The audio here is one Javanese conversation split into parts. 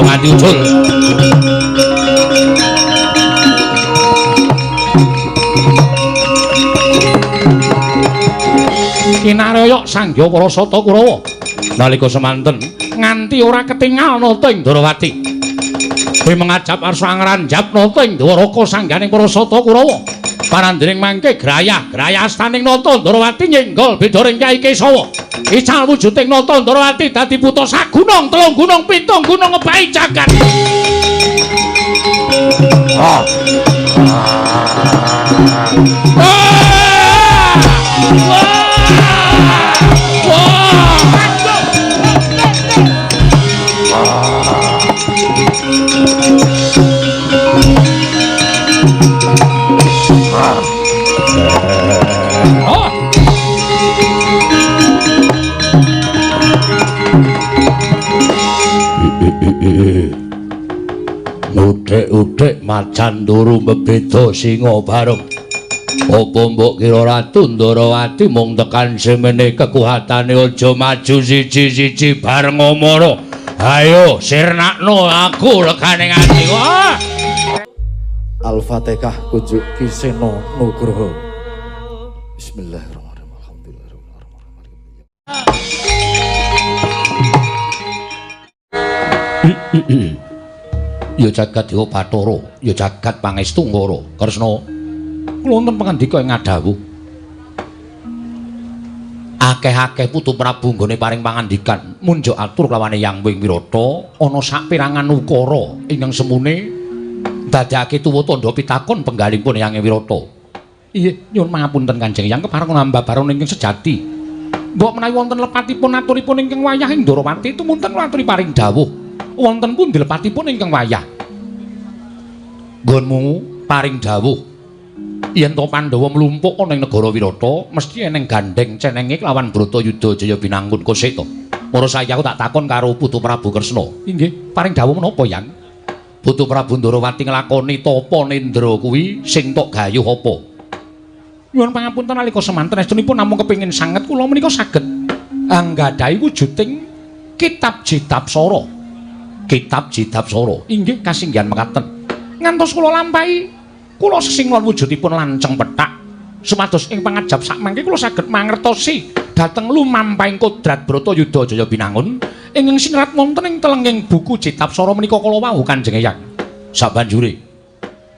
Aja nganti ucul. Kinaraya Sanggya Parasata Kurawa nalika semanten nganti ora ketingal nata ing Ndorowati. Kuwi mengajap arsa ngranjap nata ing Dwaraka sangganing Parasata Kurawa. Parandhening mangke grayah-grayah astaning nata Ndorowati nyenggol bedoring Kyai Kesawa. Ical wujuding nata Ndorowati dadi buta sagunung, telung gunung, pitung gunung ngebahi jagat. Ah. Udik-udik macan turu mbebeda singa bareng. Apa mbok kira Ratu Ndorowati mung tekan semene kekuatane aja maju siji-siji bareng omoro. Ayo sirnakno aku legane ati. Wah. Al-Fatihah kunjuk Ki Seno Nugroho. Bismillahirrahmanirrahim. Alhamdulillahirrahmanirrahim. Ya jagat Dewa Bathara, ya jagat Pangestu Ngara. Kresna, kula wonten pangandika ing ngadhawuh. Akeh-akeh putu Prabu nggone paring pangandikan munjuk atur kelawan Eyang Wing Wirata ana saperangan ukara ingkang semune ndadekake tuwa tandha pitakon penggalipun Eyang Wirata. Inggih, nyuwun pangapunten Kanjeng Eyang kepareng nambabaron ingkang sejati. Mbok menawi wonten lepatipun aturipun ingkang wayah ing Ndorowati tumunten kula aturi paring dawuh. Wonten pundi lepatipun ingkang wayah? Nggonmu paring dawuh yen to Pandhawa mlumpuk ana ing negara Wirata mesti eneng gandheng cenenge kelawan Bratayuda Jaya Binangun Kuseta. Mara saiki aku tak takon karo Putu Prabu Kresna. Inggih, paring dawuh menapa, Yang? Putu Prabu Ndorowati nglakoni tapa nendra kuwi sing tok gayuh apa? Nyuwun pangapunten nalika semanten estunipun namung kepengin sanget kula menika saged anggadhahi wujuding Kitab Jidapsara. Kitab Jidapsara inggih kasinggihan mekaten. Ngantos kula lampahi kula sesinggon wujudipun lanceng pethak supados ing pangajap sakmangke kula saged mangertosi dhateng lumampahing kodrat Bratayuda Jaya Binangun ingkang sinerat wonten ing telenging buku Jidapsara menika kala wau Kanjeng Eyang. Sabanjure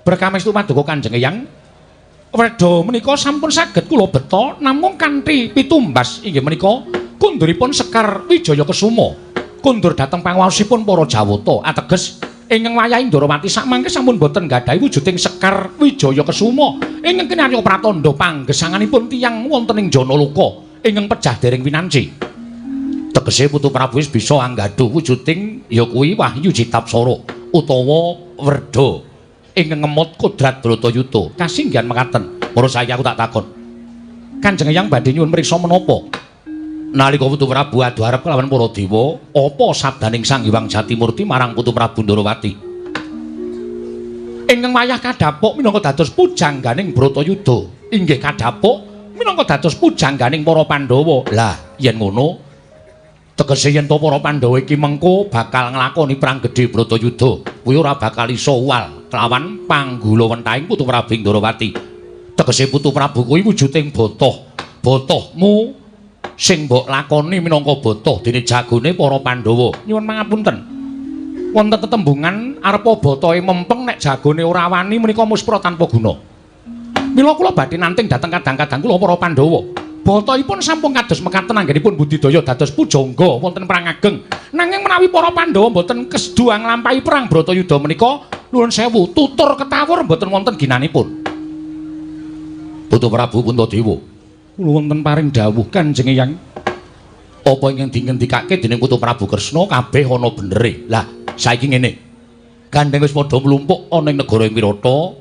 berkamestu paduka Kanjeng Eyang, wedha menika sampun saged kula beta namung kanthi pitumbas inggih menika kunduripun Sekar Wijaya Kesuma. Kundur dhateng panguwasipun para Jawata ateges ingkang wayahe Ndorowati sakmangke sampun boten nggadahi wujuding Sekar Wijaya Kesuma ingkang kinarya pratandha panggesanganipun tiyang wonten ing Janaloka ingkang pejah dereng winanci. Tegese Putu Prabu wis bisa anggaduh wujuding ya kuwi Wahyu Jidapsara utawa Werda ingkang ngemot kodrat Bratayuda. Kasinggihan mekaten. Mara saiki aku tak takon. Kanjeng Eyang badhe nyuwun mriksa menapa? Nalika Putu Prabu adu arep kelawan para dewa, apa sabdaning Sang Hyang Jatimurti marang Putu Prabu Ndorowati? Ingkang wayah kadhapuk minangka dados pujangganing Bratayuda. Inggih kadhapuk minangka dados pujangganing para Pandhawa. Lah, yen ngono tegese yen to para Pandhawa iki mengko bakal nglakoni perang gedhe Bratayuda, kuwi ora bakal iso uwal kelawan panggulawentahing Putu Prabu Ndorowati. Tegese Putu Prabu kuwi wujuding botoh. Botohmu sing mbok lakoni minangka botoh dene jagone para Pandhawa. Nyuwun pangapunten. Wonten tetembungan arepa botohe mempeng nek jagone ora wani menika muspra tanpa guna. Mila kula badhe nanting dhateng kadang-kadang kula para Pandhawa. Botohipun sampun kados mekaten anggenipun budidaya dados pujangga wonten perang ageng. Nanging menawi para Pandhawa mboten kesdu nglampahi perang Bratayuda menika nuwun sewu tutur ketawur mboten wonten ginanipun. Putu Prabu Puntadewa, kula wonten paring dawuh Kanjeng Eyang. Apa ingkang dingendikake dening Putu Prabu Kresna kabeh ana benere. Lah, saiki ngene. Gandeng wis padha mlumpuk ana ing negara Wirata.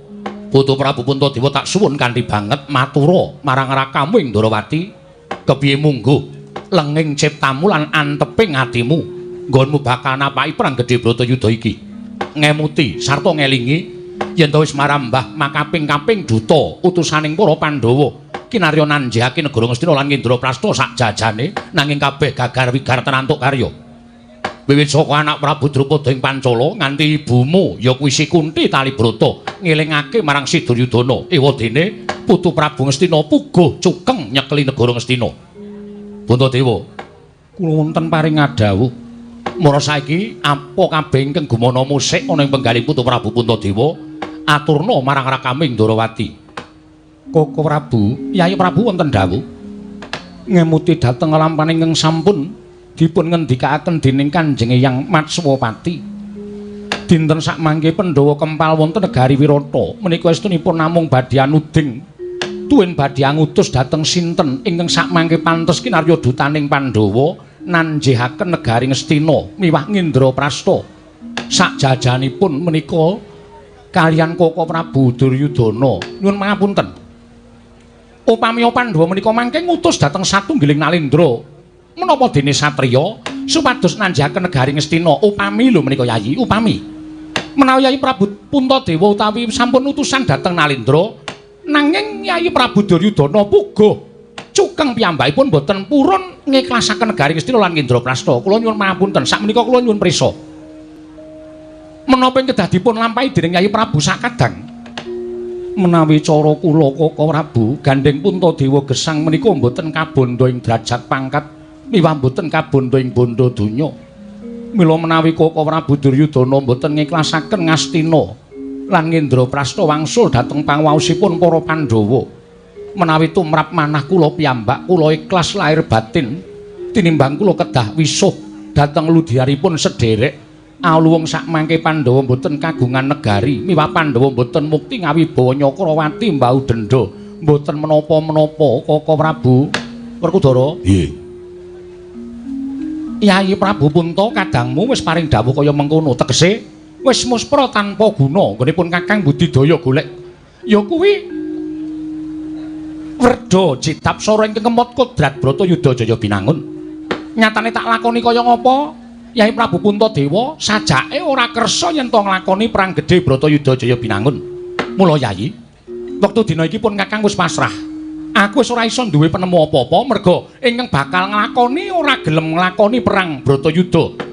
Putu Prabu Puntadewa tak suwun kanthi banget matura marang rakamu ing Ndorowati. Kepiye mungguh lenging ciptamu lan anteping atimu nggonmu bakal napaki perang gedhe Bratayuda iki. Ngemuti sarta ngelingi yen to wis marambah makaping-kaping duta utusaning para Pandhawa kinarya nanjihake negara Ngastina lan Indraprasta sak jajane, nanging kabeh gagar wigar tenantuk karya. Wiwit saka anak Prabu Drupada ing Pancala nganti ibumu ya kuwi si Kunti Talibrata ngelingake marang si Duryudana. Ewadene putu Prabu Ngastina puguh cukeng nyekeli negara Ngastina. Puntadewa, kula wonten paring ngadhawuh. Mara saiki apa kabeh ingkang gumana musik ana ing penggalih putu Prabu Puntadewa aturna marang Rakaming Ndorowati. Koko Prabu, Yayi Prabu wonten dawuh ngemuti dhateng lampahan ingkang sampun dipun ngendikaaken dening Kanjeng Eyang Matswapati. Dinten sakmangke Pandhawa kempal wonten negari Wirata menika estunipun namung badhe anuding tuwin badhe angutus dhateng sinten ingkang sakmangke pantes kinarya dutaning Pandhawa nanjehaken negari Ngastina miwah Ngindraprasta. Sakjajanipun menika kaliyan Koko Prabu Duryudana. Nyuwun pangapunten. Upami Pandhawa menika mangke ngutus dhateng satunggiling Nalendra menapa dene satriya supados nanjahaken negari Ngastina. Upami lho menika Yayi, upami menawi Yayi Prabu Puntadewa utawi sampun utusan dhateng Nalendra nanging Yayi Prabu Duryudana puguh cukeng piyambakipun boten purun ngiklasaken negari Ngastina lan Ngindraprasta. Kula nyuwun pangapunten, sakmenika kula nyuwun prisa menapa ing kedah dipun lampahi dening Yayi Prabu sakadang. Menawi cara kula Koko Prabu gandheng Puntadewa gesang menika mboten kabandha ing derajat pangkat miwah mboten kabandha ing bandha donya. Mila menawi Koko Prabu Duryudana mboten ngiklasaken Ngastina lan Ngindraprasta wangsul dhateng panguwaosipun para Pandhawa, menawi tumrap manah kula piyambak kula ikhlas lahir batin tinimbang kula kedah wisuh dhateng ludhyaripun sederek. Aluwung sakmangke Pandhawa mboten kagungan negari miwah Pandhawa mboten mukti ngawibawa Nyakrawati mbau denda mboten menapa-menapa Koko Prabu. Werkudara, Nggih. Yayi Prabu Punta kadangmu wis paring dawuh kaya mengkono, tegese wis muspra tanpa guna nggonipun Kakang budidaya golek ya kuwi werda jitapsara ingkang kemot kodrat Bratayuda Jaya Binangun. Nyatane tak lakoni kaya ngapa Yayi Prabu Puntadewa sajake ora kersa yen to nglakoni perang gedhe Bratayuda Jaya Binangun. Mula Yayi, wektu dina iki pun Kakang wis pasrah. Aku wis ora iso duwe penemu apa-apa merga ingkang bakal nglakoni ora gelem nglakoni perang Bratayuda.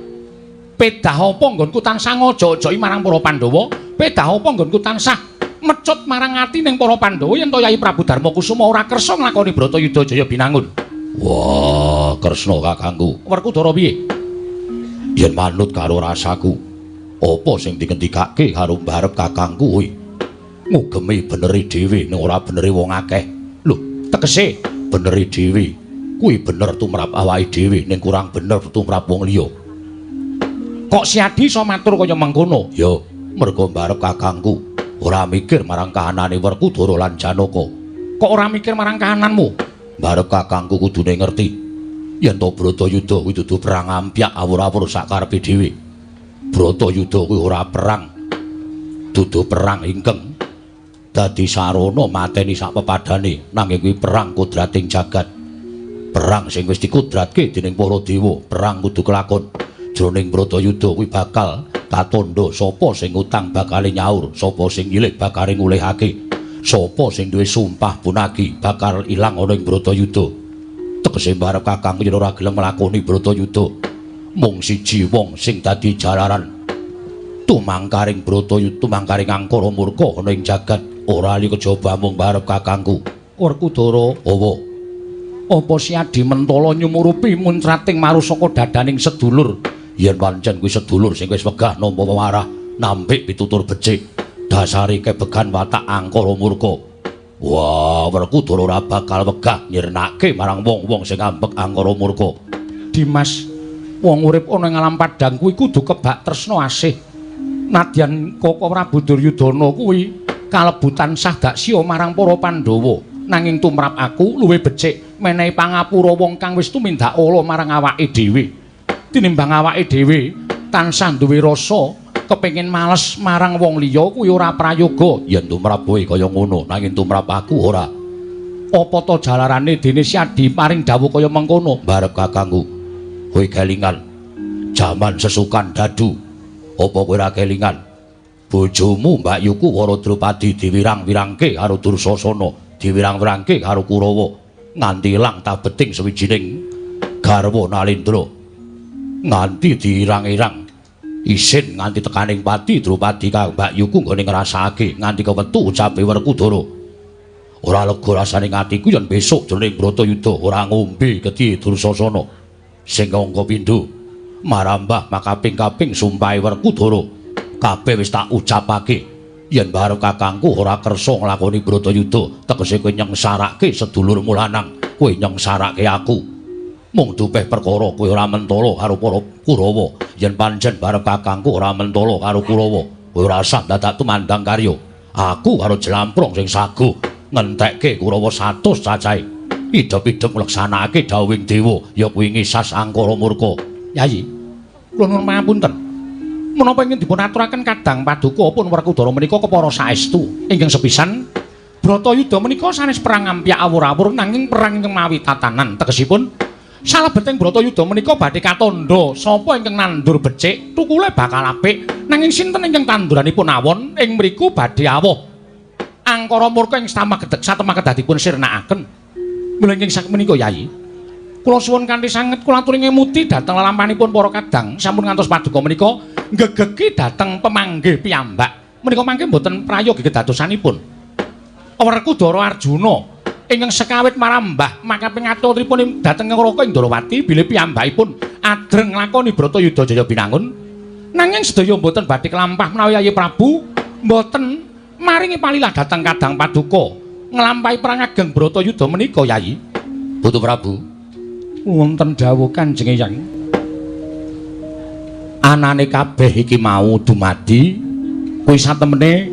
Pedah apa nggonku tansah ngojo-ojoki marang para Pandhawa? Pedah apa nggonku tansah mecut marang ati ning para Pandhawa yen to Yayi Prabu Darmakusuma ora kersa nglakoni Bratayuda Jaya Binangun? Wah, Kresna kakangku. Werkudara piye? Yen manut karo rasaku, apa sing dingendikake karo mbarep kakangku kuwi ngugemi beneri dhewe ning ora beneri wong akeh. Lho, tegese beneri dhewe kuwi bener tumrap awake dhewe ning kurang bener tumrap wong liya. Kok Siadi iso matur kaya mengkono? Ya, mergo mbarep kakangku ora mikir marang kahanane Werkudara lan Janaka. Kok ora mikir marang kahananmu? Mbarep kakangku kudune ngerti yen to Bratayuda kuwi dudu perang ampyak awur-awur sakarepe dhewe. Bratayuda kuwi ora perang, dudu perang ingkang dadi sarana mateni sak pepadane, nanging kuwi perang kodrating jagat. Perang sing wis dikodratke dening para dewa, perang kudu kelakon. Jroning Bratayuda kuwi bakal katandha sapa sing utang bakale nyaur, sapa sing nyilih bakale ngulihake, sapa sing duwe sumpah punagi bakal ilang ana ing Bratayuda. Tegese mbarep kakang yen ora gelem nglakoni Bratayuda, mung siji wong sing dadi jalaran tumangkaring Bratayuda, tumangkaring angkara murka ana ing jagat, ora li kejaba mung mbarep kakangku. Werkudara, apa? Apa Siadi mentala nyumurupi muncrating marusaka dadaning sedulur? Yen pancen kuwi sedulur sing wis wegah nampa pemarah nambik pitutur becik, dasare kebegan watak angkara murka. Wah, Werkudara ora bakal wegah nyirnake marang wong-wong sing ambek angkara murka. Dimas, wong urip ana ing alam padhang kuwi kudu kebak tresna asih. Nadyan Koko Prabu Duryudana kuwi kalebu tansah daksya marang para Pandhawa, nanging tumrap aku luwih becik menehi pangapura wong kang wis tumindak ala marang awake dhewe. Tinimbang awake dhewe tansah duwe rasa kepengin males marang wong liya kuwi ora prayoga. Yen tumrap kowe kaya ngono, nanging tumrap aku ora. Apa to jalarane dene Siadi paring dawuh kaya mengkono? Barep kakangku, kowe kelingan jaman sesukan dadu. Apa kowe ora kelingan bojomu Mbak Yuku Wara Drupadi diwirang-wirangke karo Dursasana, diwirang-wirangke karo Kurawa, nganti ilang tabeting sawijining garwa Nalendra. Nganti diirang-irang isin nganti tekaning pati Drupadi kang mbakyuku nggone ngrasakake nganti kewetu ucape Werkudara. Ora lega rasane atiku yen besok jroning Bratayuda ora ngombe getihe Dursasana. Sing angka pindho marambah makaping-kaping sumpahe Werkudara. Kabeh wis tak ucapake yen barep kakangku ora kersa nglakoni Bratayuda, tegese kowe nyengsarake sedulurmu lanang, kowe nyengsarake aku. Mung dupeh perkara kowe ora mentala karo para Kurawa. Yen pancen barep kakangku ora mentala karo Kurawa, kowe ora usah dadak tumandang karya. Aku karo Jlamprong sing sago ngentekke Kurawa 100 cacahe. Idep-idep ngleksanakake dawuhing dewa, ya kuwi ngisas angkara murka. Yayi, kula nuwun pangapunten. Menapa ingkang dipun aturaken Kadang Paduka pun Werkudara menika kepara saestu? Ingkang sepisan, Bratayuda menika sanes perang ampyak awur-awur nanging perang ingkang mawi tatanan. Tegesipun salebeting Bratayuda menika badhe katandha sapa ingkang nandur becik tukule bakal apik, nanging sinten ingkang tanduranipun awon ing mriku badhe awoh. Angkara murka ing satemah kedah dipun sirnakaken. Mula ingkang sakmenika Yayi, kula suwun kanthi sanget kula aturi ngemuti dhateng lelampahanipun para kadang sampun ngantos paduka menika nggegegi dhateng pemanggih piyambak. Menika mangke mboten prayogi kedadosanipun. Werkudara Arjuna ingkang sekawit marambah makaping aturipun dhateng Raka Indrawati bilih piyambakipun adreng nglakoni Bratayuda Jaya Binangun. Nanging sedaya mboten badhe kelampah menawi Yayi Prabu mboten maringi palilah dhateng Kadang Paduka nglampahi perang ageng Bratayuda menika Yayi. Putu Prabu, wonten dawuh Kanjeng Eyang. Anane kabeh iki mau dumadi kuwi satemene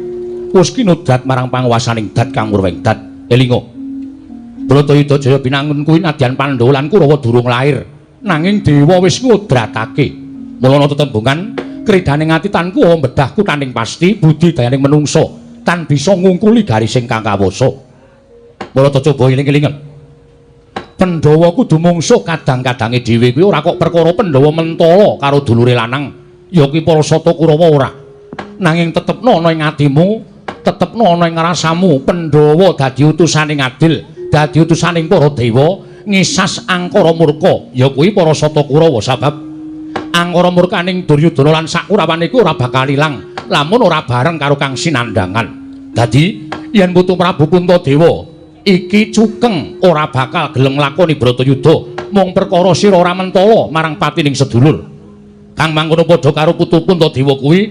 wis kinodrat marang panguwasaning dat kang murwing dat. Elinga, Bratayuda Jaya Binangun kuwi nadyan Pandhawa lan Kurawa durung lair, nanging dewa wis ngudratake. Mula ana tetembungan kridhaning ati tan kuwa bedah kutaning pasti budi dayaning menungsa tan bisa ngungkuli garising kang kawasa. Mula ta coba eling-elingen. Pandhawa kudu mungsuh kadang-kadange dhewe kuwi ora kok perkara Pandhawa mentala karo dulure lanang, ya kuwi para Sata Kurawa ora. Nanging tetepno ana ing atimu, tetepno ana ing rasamu, Pandhawa dadi utusaning adil, dadi utusaning para dewa ngisas angkara murka, ya kuwi para Sata Kurawa. Sabab angkara murkaning Duryudana lan sakurawane iku ora bakal ilang lamun ora bareng karo kang sinandhangan. Dadi yen Putu Prabu Puntadewa iki cukeng ora bakal gelem nglakoni Bratayuda mung perkara sira ora mentala marang patining sedulur. Kang mangkono padha karo Putu Puntadewa kuwi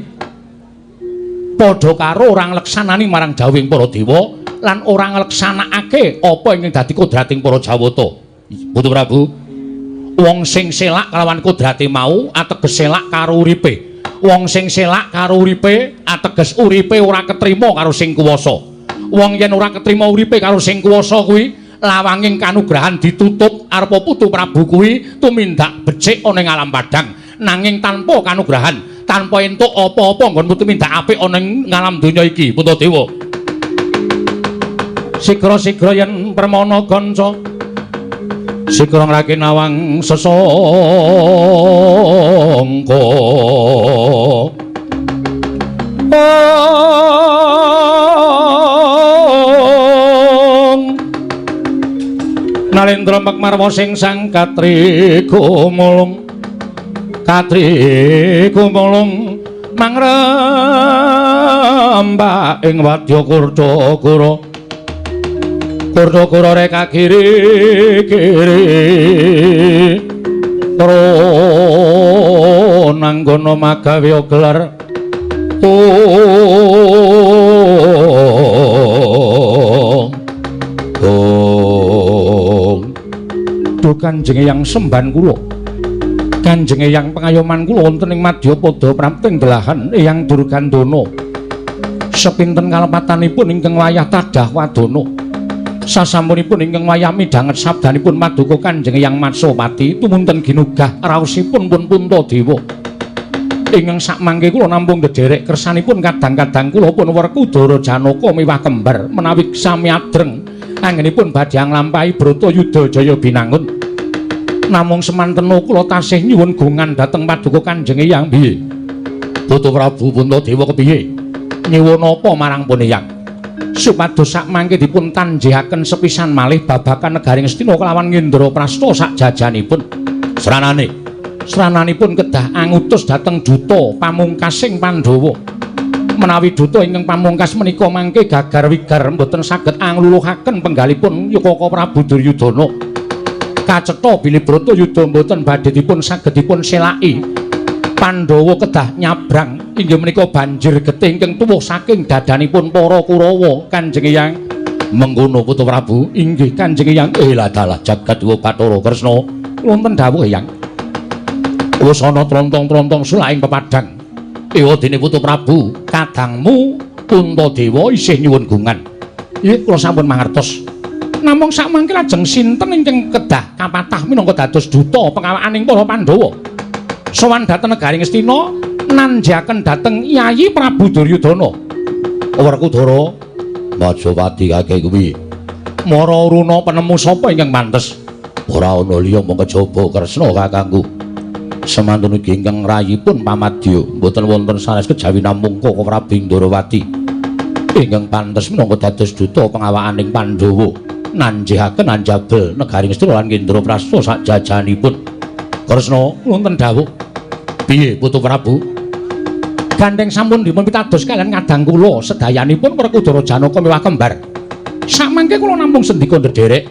padha karo ora ngleksanani marang dawuhing para dewa lan ora ngleksanakake apa ingkang dadi kodrating para Jawata. Putu Prabu, wong sing selak kalawan kodrate mau ateges selak karo uripe. Wong sing selak karo uripe ateges uripe ora ketrima karo sing kuwasa. Wong yen ora ketrima uripe karo sing kuwasa kuwi lawanging kanugrahan ditutup. Arepa Putu Prabu kuwi tumindak becik ana ing alam padhang, nanging tanpa kanugrahan, tanpa entuk apa-apa nggonmu tumindak apik ana ing alam donya iki. Puntadewa, sigra-sigra yen permana kanca sigra ngraki nawang sesangka. Nalendra Mekmarwa sing sang katri gumulung, katri gumulung mangrembak ing wadya Kurta-kura. Kurta-kura reka kiri kiri tronanggana magawe gelar. Duh Kanjeng Eyang semban kula, Kanjeng Eyang pengayoman kula wonten ing madyapada prapting delahan Eyang Durgandana. Sepinten kalepatanipun ingkang wayah tadah wadana. Sasampunipun ingkang wayah midhanget sabdanipun paduka Kanjeng Eyang Matsopati tumunten ginugah raosipun pun Puntadewa. Ingkang sakmangke kula namung ndederek kersanipun kadang-kadang kula pun Werkudara Janaka miwah kembar menawi sami adreng anggenipun badhe nglampahi Bratayuda Jaya Binangun. Namung semantena kula tasih nyuwun gungan dhateng paduka Kanjeng Eyang. Piye? Putu Prabu Puntadewa kepiye? Nyuwun apa marang pun Eyang? Supados sakmangke dipun tanjihaken sepisan malih babagan negari Ngastina kelawan Ngendraprasta sak jajanipun. Sranane Srananipun kedah angutus dhateng duta pamungkasing Pandhawa. Menawi duta ingkang pamungkas menika mangke gagar wigar mboten saged angluluhaken penggalipun Kaka Prabu Duryudana. Kacetha bilih Bratayuda mboten badhe dipun saged dipun selaki. Pandhawa kedah nyabrang inggih menika banjir getih ingkang tuwuh saking dadanipun para Kurawa. Kanjeng Eyang mengkono Putu Prabu. Inggih Kanjeng Eyang. Dalah jagat dewa Bathara Kresna. Wonten dawuh Eyang. Wis ana trontong-trontong sulaing pepadang. Ewa dene Putu Prabu, kadangmu Puntadewa isih nyuwun gungan. Nggih kula sampun mangertos. Namung sakmangke lajeng sinten ingkang kedah kapatah minangka dados duta pengawakaning para Pandhawa. Sowan dhateng negari Ngastina nanjaken dhateng Yayi Prabu Duryudana. Werkudara Majapati kakek kuwi. Mara Runa penemu sapa ingkang pantes? Ora ana liya mung kejaba Kresna kakangku. Semantun ugi ingkang rayipun pamadya mboten wonten sanes kejawi namung Kaka Prabu Ndorowati ingkang pantes minangka dados duta pengawakaning Pandhawa nanjihaken anjabel negari Ngastina lan Indraprasta sakjajanipun. Kresna wonten dawuh. Piye Putu Prabu? Gandeng sampun dipun pitados kaliyan kadang kula sedayanipun Werkudara Janaka miwah kembar. Sakmangke kula namung sendika ndederek.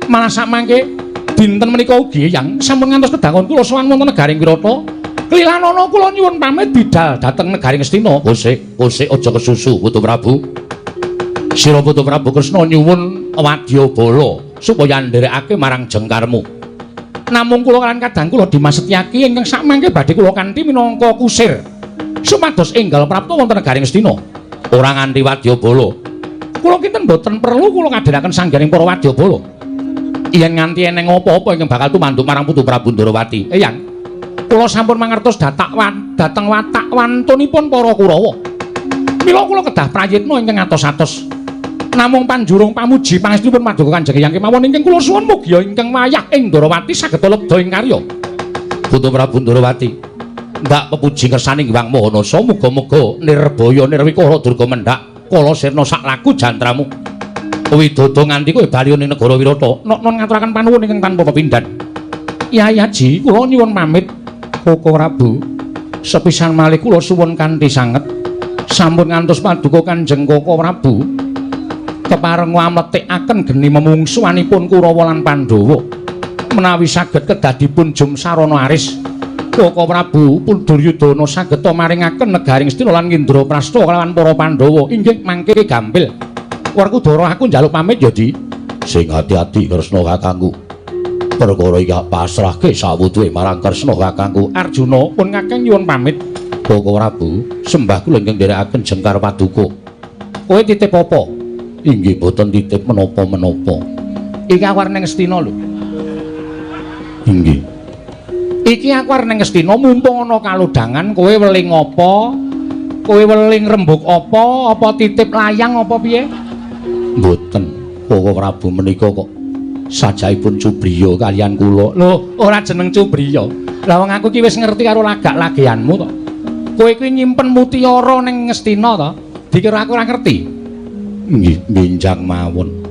Malah sakmangke dinten menika ugi Eyang sampun ngantos kedangon kula sowan wonten negaring Wirata. Klilanana kula nyuwun pamit bidal dhateng negaring Ngastina. Kosik, kosik aja kesusu Putu Prabu. Sira Putu Prabu Kresna nyuwun wadyabala supaya ndherekake marang jengkarmu. Namung kula lan kadang kula Dimas Setyaki ingkang sakmangke badhe kula kanthi minangka kusir supados enggal prapta wonten negaring Ngastina. Ora nganti wadyabala. Kula kinten boten perlu kula ngadhiraken sangganing para wadyabala. Yen nganti eneng apa-apa ingkang bakal tumanduk marang Putu Prabu Ndorowati. Eyang, kula sampun mangertos dhateng watak wantunipun para Kurawa. Mila kula kedah prayitna ingkang atos-atos. Namung panjurung pamuji pangestunipun paduka Kanjeng Eyang kemawon ingkang kula suwun mugia ingkang wayah ing Ndorowati saged lebda ing karya. Putu Prabu Ndorowati, ndak pepuji ngersaning Hyang Maha Nasa, muga-muga nirbaya nirwikara durga mendhak kala sirna sak laku jantramu. Widodo nganti kowe bali ning negara Wirata, nok-non ngaturaken panuwun ingkang tanpa pepindhan. Yai Haji, kula nyuwun pamit. Kaka Prabu, sepisan malih kula suwun kanthi sanget. Sampun ngantos paduka Kanjeng Kaka Prabu kepareng amletikaken geni memungsuhanipun Kurawa lan Pandhawa. Menawi saged kedah dipun jum sarana aris, Kaka Prabu Duryudana saged maringaken negari Ngastina lan Indraprasta kelawan para Pandhawa. Inggih mangke gampil. Werkudara aku njaluk pamit ya, Di. Sing ati-ati Kresna kakangku. Perkara iki pasrahke sawutuhe marang Kresna kakangku. Arjuna pun kakang nyuwun pamit. Kaka Prabu, sembah kula ingkang nderekaken jengkar paduka. Kowe titip apa? Inggih boten titip menapa-menapa. Iki aku arep ning Ngastina lho. Inggih. Iki aku arep ning Ngastina mumpung ana kalodhangan, kowe weling apa? Kowe weling rembug apa? Apa titip layang apa piye? Mboten. Kaka Prabu menika kok sajaipun cubriya kaliyan kula. Lho, ora jeneng cubriya. Lah wong aku ki wis ngerti karo lagak-lageanmu to. Kowe kuwi nyimpen mutiara ning Ngastina to? Dikira aku ora ngerti. Nggih, benjang mawon.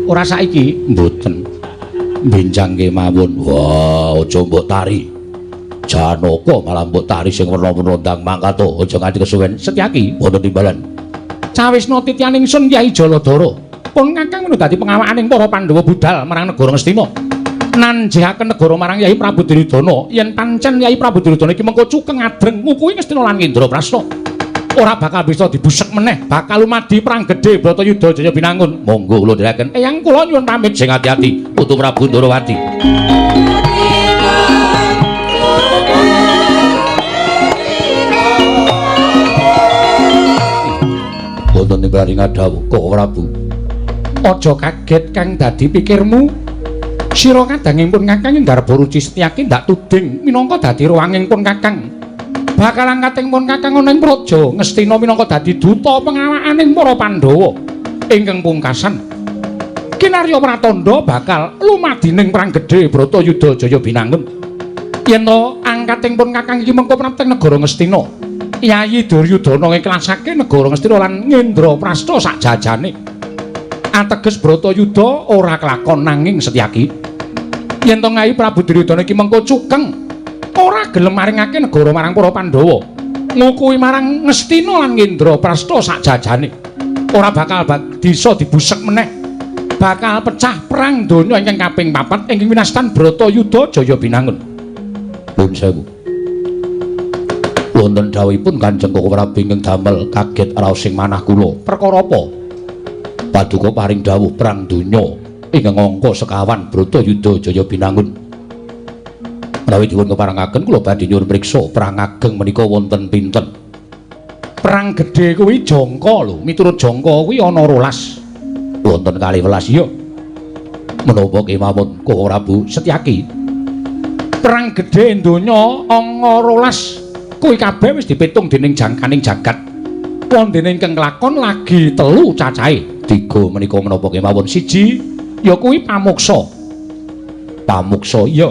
Ora saiki? Mboten. Benjang kemawon. Wah, aja mbok tari. Janaka malah mbok tari sing werna-werna ndang mangkat to, aja nganti kesuwen. Setyaki wonten timbalan. Cawisna tityaning sun Kyai Jaladara. Pun kakang menawa dadi pengawakaning para Pandhawa budal marang negara Ngastina. Nanjihaken negara marang Yai Prabu Duryudana. Yen pancen Yai Prabu Duryudana iki mengko cukeng adreng ngukuhi Ngastina lan Indraprasta, ora bakal bisa dibusek meneh, bakal lumadi perang gedhe Bratayuda Jaya Binangun. Monggo kula ndherekaken. Eyang kula nyuwun pamit. Sing ati-ati Putu Prabu Ndorowati. Wonten ing paringan dawuh Kaka Prabu. Aja kaget kang dadi pikirmu. Sira kadanging pun kakang nggarba ruci Setyaki ndak tuding minangka dadi ruwanging pun kakang. Bakal angkating pun kakang ana ing praja Ngastina minangka dadi duta pengawakaning para Pandhawa ingkang pungkasan. Kinarya pratandha bakal lumadining perang gedhe Bratayuda Jaya Binangun. Yen to angkating pun kakang iki mengko prapteng negara Ngastina, Yayi Duryudana ngiklasake negara Ngastina lan Ngendraprasta sak jajane. Ateges Bratayuda ora kelakon nanging Setyaki. Yen to Nyai Prabu Duryudana iki mengko cukeng Ora gelem maringake negara marang para Pandhawa. Ngukuhi marang Ngastina lan Ngendraprasta sak jajane. Ora bakal bisa dibusek meneh. Bakal pecah perang donya ingkang kaping 4 ingkang winastan Bratayuda Jaya Binangun. Nuwun sewu. Wonten dawuhipun Kanjeng Koko Prabu ingkang damel kaget raosing manah kula. Perkara apa? Paduka paring dawuh perang donya ingkang angka sekawan Bratayuda Jaya Binangun. Menawi dipun keparengaken kula badhe nyuwun priksa perang ageng menika wonten pinten? Perang gedhe kuwi jangka lho, miturut jangka kuwi ana 12. Wonten 12 iya. Menapa kemawon Koko Prabu Setyaki? Perang gedhe donya angka 12 kuwi kabeh wis dipitung dening jangkaning jagat. Wondene ingkang kelakon lagi 3 cacahe. 3 menika menapa kemawon? Siji ya kuwi pamuksa. Pamuksa iya.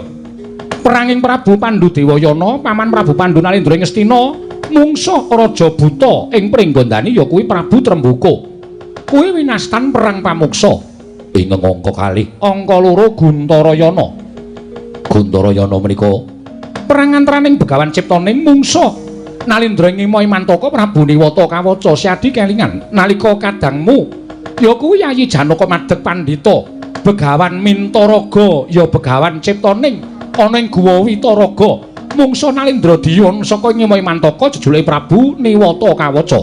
Peranging Prabu Pandu Dewayana, paman Prabu Pandu Nalendra ing Ngastina, mungsuh Raja Buta ing Pringgondani ya kuwi Prabu Tremboko. Kuwi winastan perang pamuksa. Ingkang angka kalih, angka 2 Guntarayana. Guntarayana menika perang antaraning Begawan Ciptaning mungsuh Nalendra ing Imantaka Prabu Niwata Kawaca Syadi kelingan nalika kadangmu ya kuwi Yayi Janaka madeg pandhita Begawan Mintaraga ya Begawan Ciptaning ana ing Guwa Witaraga mungsuh Nalendra Diyon saka Imantaka jejulike Prabu Niwata Kawaca.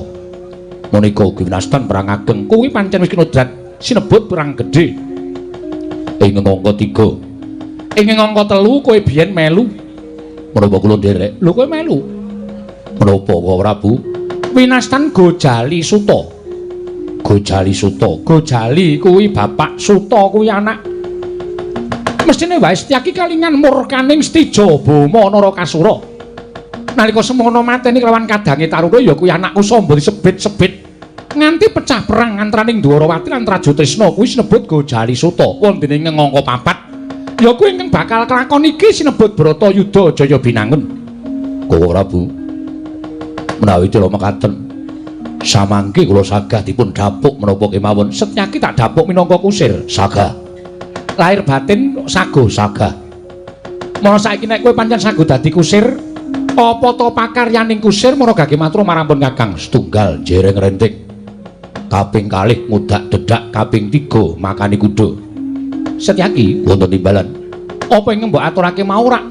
Menika ugi winastan perang ageng kuwi pancen wis kinodrat sinebut perang gedhe. Ing angka 3. Ing angka 3 kowe biyen melu. Menapa kula nderek? Lho kowe melu. Menapa Koko Prabu? Winastan Gojali Suta. Gojali Suta. Gojali kuwi bapak, Suta kuwi anak. Mestine wae Setyaki kalingan murkaning Stija Boma Narakasura. Nalika semono mateni kelawan kadange Taruna ya kuwi anakku Samba disebit-sebit nganti pecah perang antaraning Dwarawati lan Trajutrisna kuwi sinebut Gojali Suta. Wondene ing angka 4 ya kuwi ingkang bakal kelakon iki sinebut Bratayuda Jaya Binangun. Koko Prabu, menawi kula mekaten samangke kula sagah dipun dapuk menapa kemawon? Setyaki tak dapuk minangka kusir. Sagah. Lahir batin sago sagah. Mara saiki nek kowe pancen sago dadi kusir, apa to pakaryaning kusir mara gage matur marang pun Kakang? Setunggal jereng renting, kaping kalih ngudak dedak, kaping 3 makani kuda. Setyaki wonten timbalan. Apa ing mbok aturake mau rak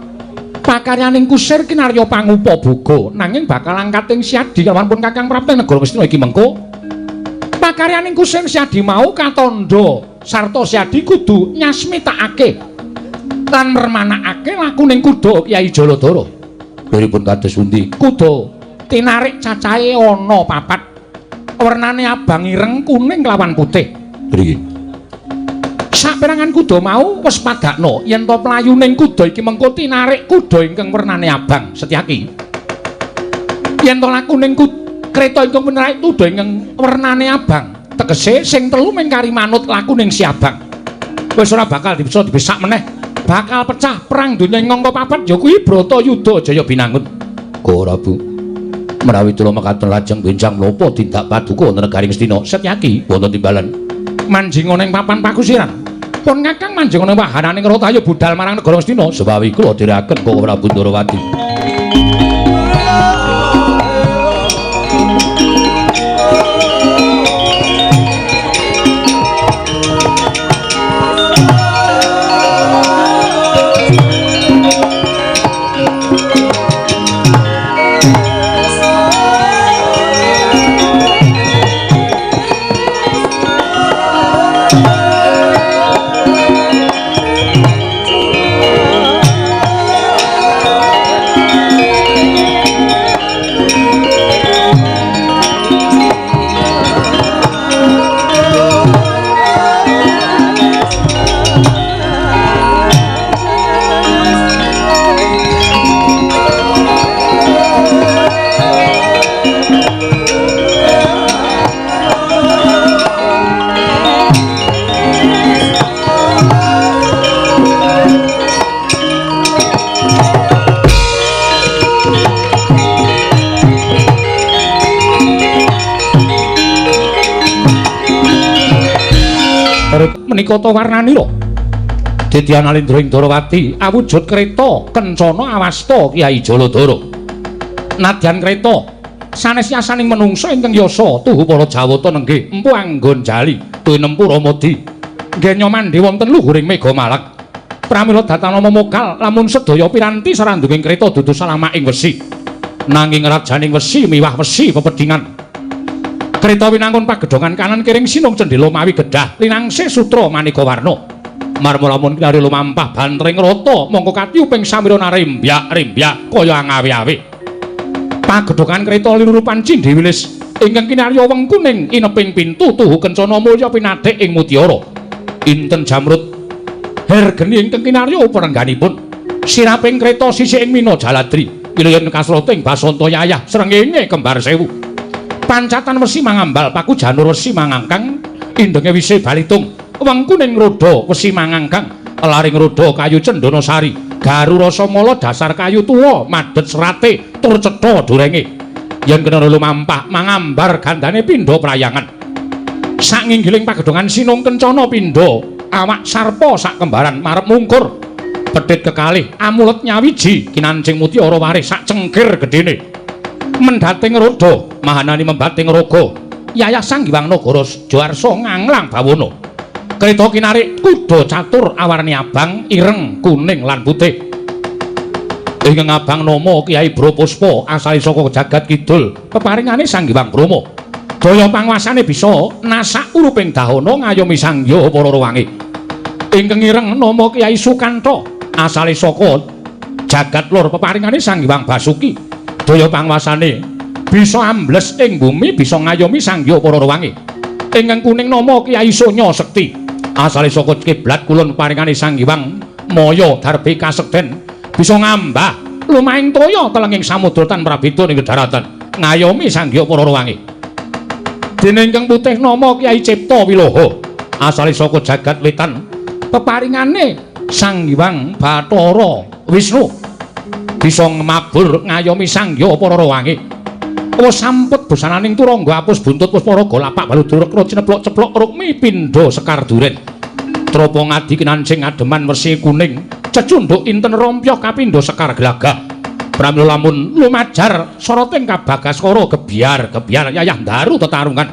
pakaryaning kusir kinarya pangupa boga nanging bakal angkating Syadi lawan pun Kakang Prapta negara Ngastina iki mengko. Pakaryaning kusir Syadi mau katandha sarta Syadi kudu nyasmitakake lan mermanakake lakuning kuda Kyai Jaladara. Liripun kados pundi? Kuda tinarik cacahe ana 4, wernane abang ireng, kuning lawan putih. Mriki saperangan kuda mau wis padakno yen to mlayuning kuda iki mengko tinarik kuda ingkang wernane abang. Setyaki yen to lakuning kreta ingkang menarik kuda ingkang wernane abang, tegese sing telu mengkari manut lakuning si abang. Wis ora bakal bisa dibesak meneh, bakal pecah perang donya ing angka 4 ya kuwi Bratayuda Jaya Binangun. Koko Prabu, menawi kula mekaten lajeng benjang menapa tindak paduka wonten negari Ngastina? Setyaki wonten timbalan. Manjing ana ing papan pakusiran. Pun Kakang manjing ana wahananing Ratayu budal marang negara Ngastina. Sepawi kula dherekaken Koko Prabu Ndorowati. Menika ta warnanira. Dityan Alindra ing Darawati awujud kreta kencana awasta Kyai Jaladara. Nadyan kreta sanes yasaning menungsa ingkang yasa tuhu para Jawata nenggih empu anggon jali tinempu Ramadi. Nggenya mandhe wonten luhuring mega malak. Pramila datanama mokal lamun sedaya piranti sarandunging kreta dudu salamaking wesi. Nanging rajaning wesi miwah wesi pepedhingan. Kreta winangun pagedhongan kanan kiring sinung cendhela mawi gedah linangse sutra maneka warna. Marma lamun kinarya lumampah bantering rata mongko katiyuping samira narembyak-rembyak kaya angawe-awe. Pagedhongan kreta lirurupan cindhe wilis ingkang kinarya weng kuning ineping pintu tuhu kencana mulya pinathik ing mutiara. Inten jamrut hergeni ingkang kinarya uprengganipun. Siraping kreta sisih ing mina jaladri wilayan kasrata ing basanta yayah srengenge kembar sewu. Pancatan wesi mangambal paku janur wesi mangangkang indenge wise balitung. Weng kuning roda wesi mangangkang laring roda kayu cendana sari garu rasa mala dasar kayu tuwa madhet serate tur cetha durenge yen kena lumampah mangambar gandane pindha prayangan. Sak nginggiling pagedhongan sinung kencana pindha awak sarpa sak kembaran marep mungkur pedhit kekalih amulet nyawiji kinancing mutiara warih sak cengkir gedene mendhating roda mahanani membating raga yayah Sang Hyang Nagara Jawarsa nganglang bawana. Kreta kinarik kuda catur awarni abang, ireng, kuning lan putih. Ingkang abang nama Kyai Brapuspa asale saka jagat kidul, peparingane Sang Hyang Brahma. Daya panguasane bisa nasak uruping dahana ngayomi sangya para ruwange. Ingkang ireng nama Kyai Sukanta asale saka jagat lor, peparingane Sang Hyang Basuki. Daya panguasane bisa ambles ing bumi, bisa ngayomi sangya para ruwange. Ingkang kuning nama Kyai Sonya Sekti asale saka kiblat kulon, paringane Sang Hyang Maya darbe kasekten, bisa ngambah lumahing toya telenging samudra tan prabeda ing daratan ngayomi sangya para ruwange. Dene ingkang putih nama Kyai Cipta Wiloha asale saka jagat wetan, peparingane Sang Hyang Bathara Wisnu, bisa mabur ngayomi sangya para ruwange. Wis sampet bosananing turangga apus buntut puspa raga lapak baludra rekra cineplok-ceplok rukmi pindha sekar duren. Trapa ngadi kinancing ademan wersi kuning cecundhuk inten rompyoh kapindha sekar glagah. Pramila lamun lumajar soroting kabagaskara gebyar-gebyar yayah ndaru tetarungan.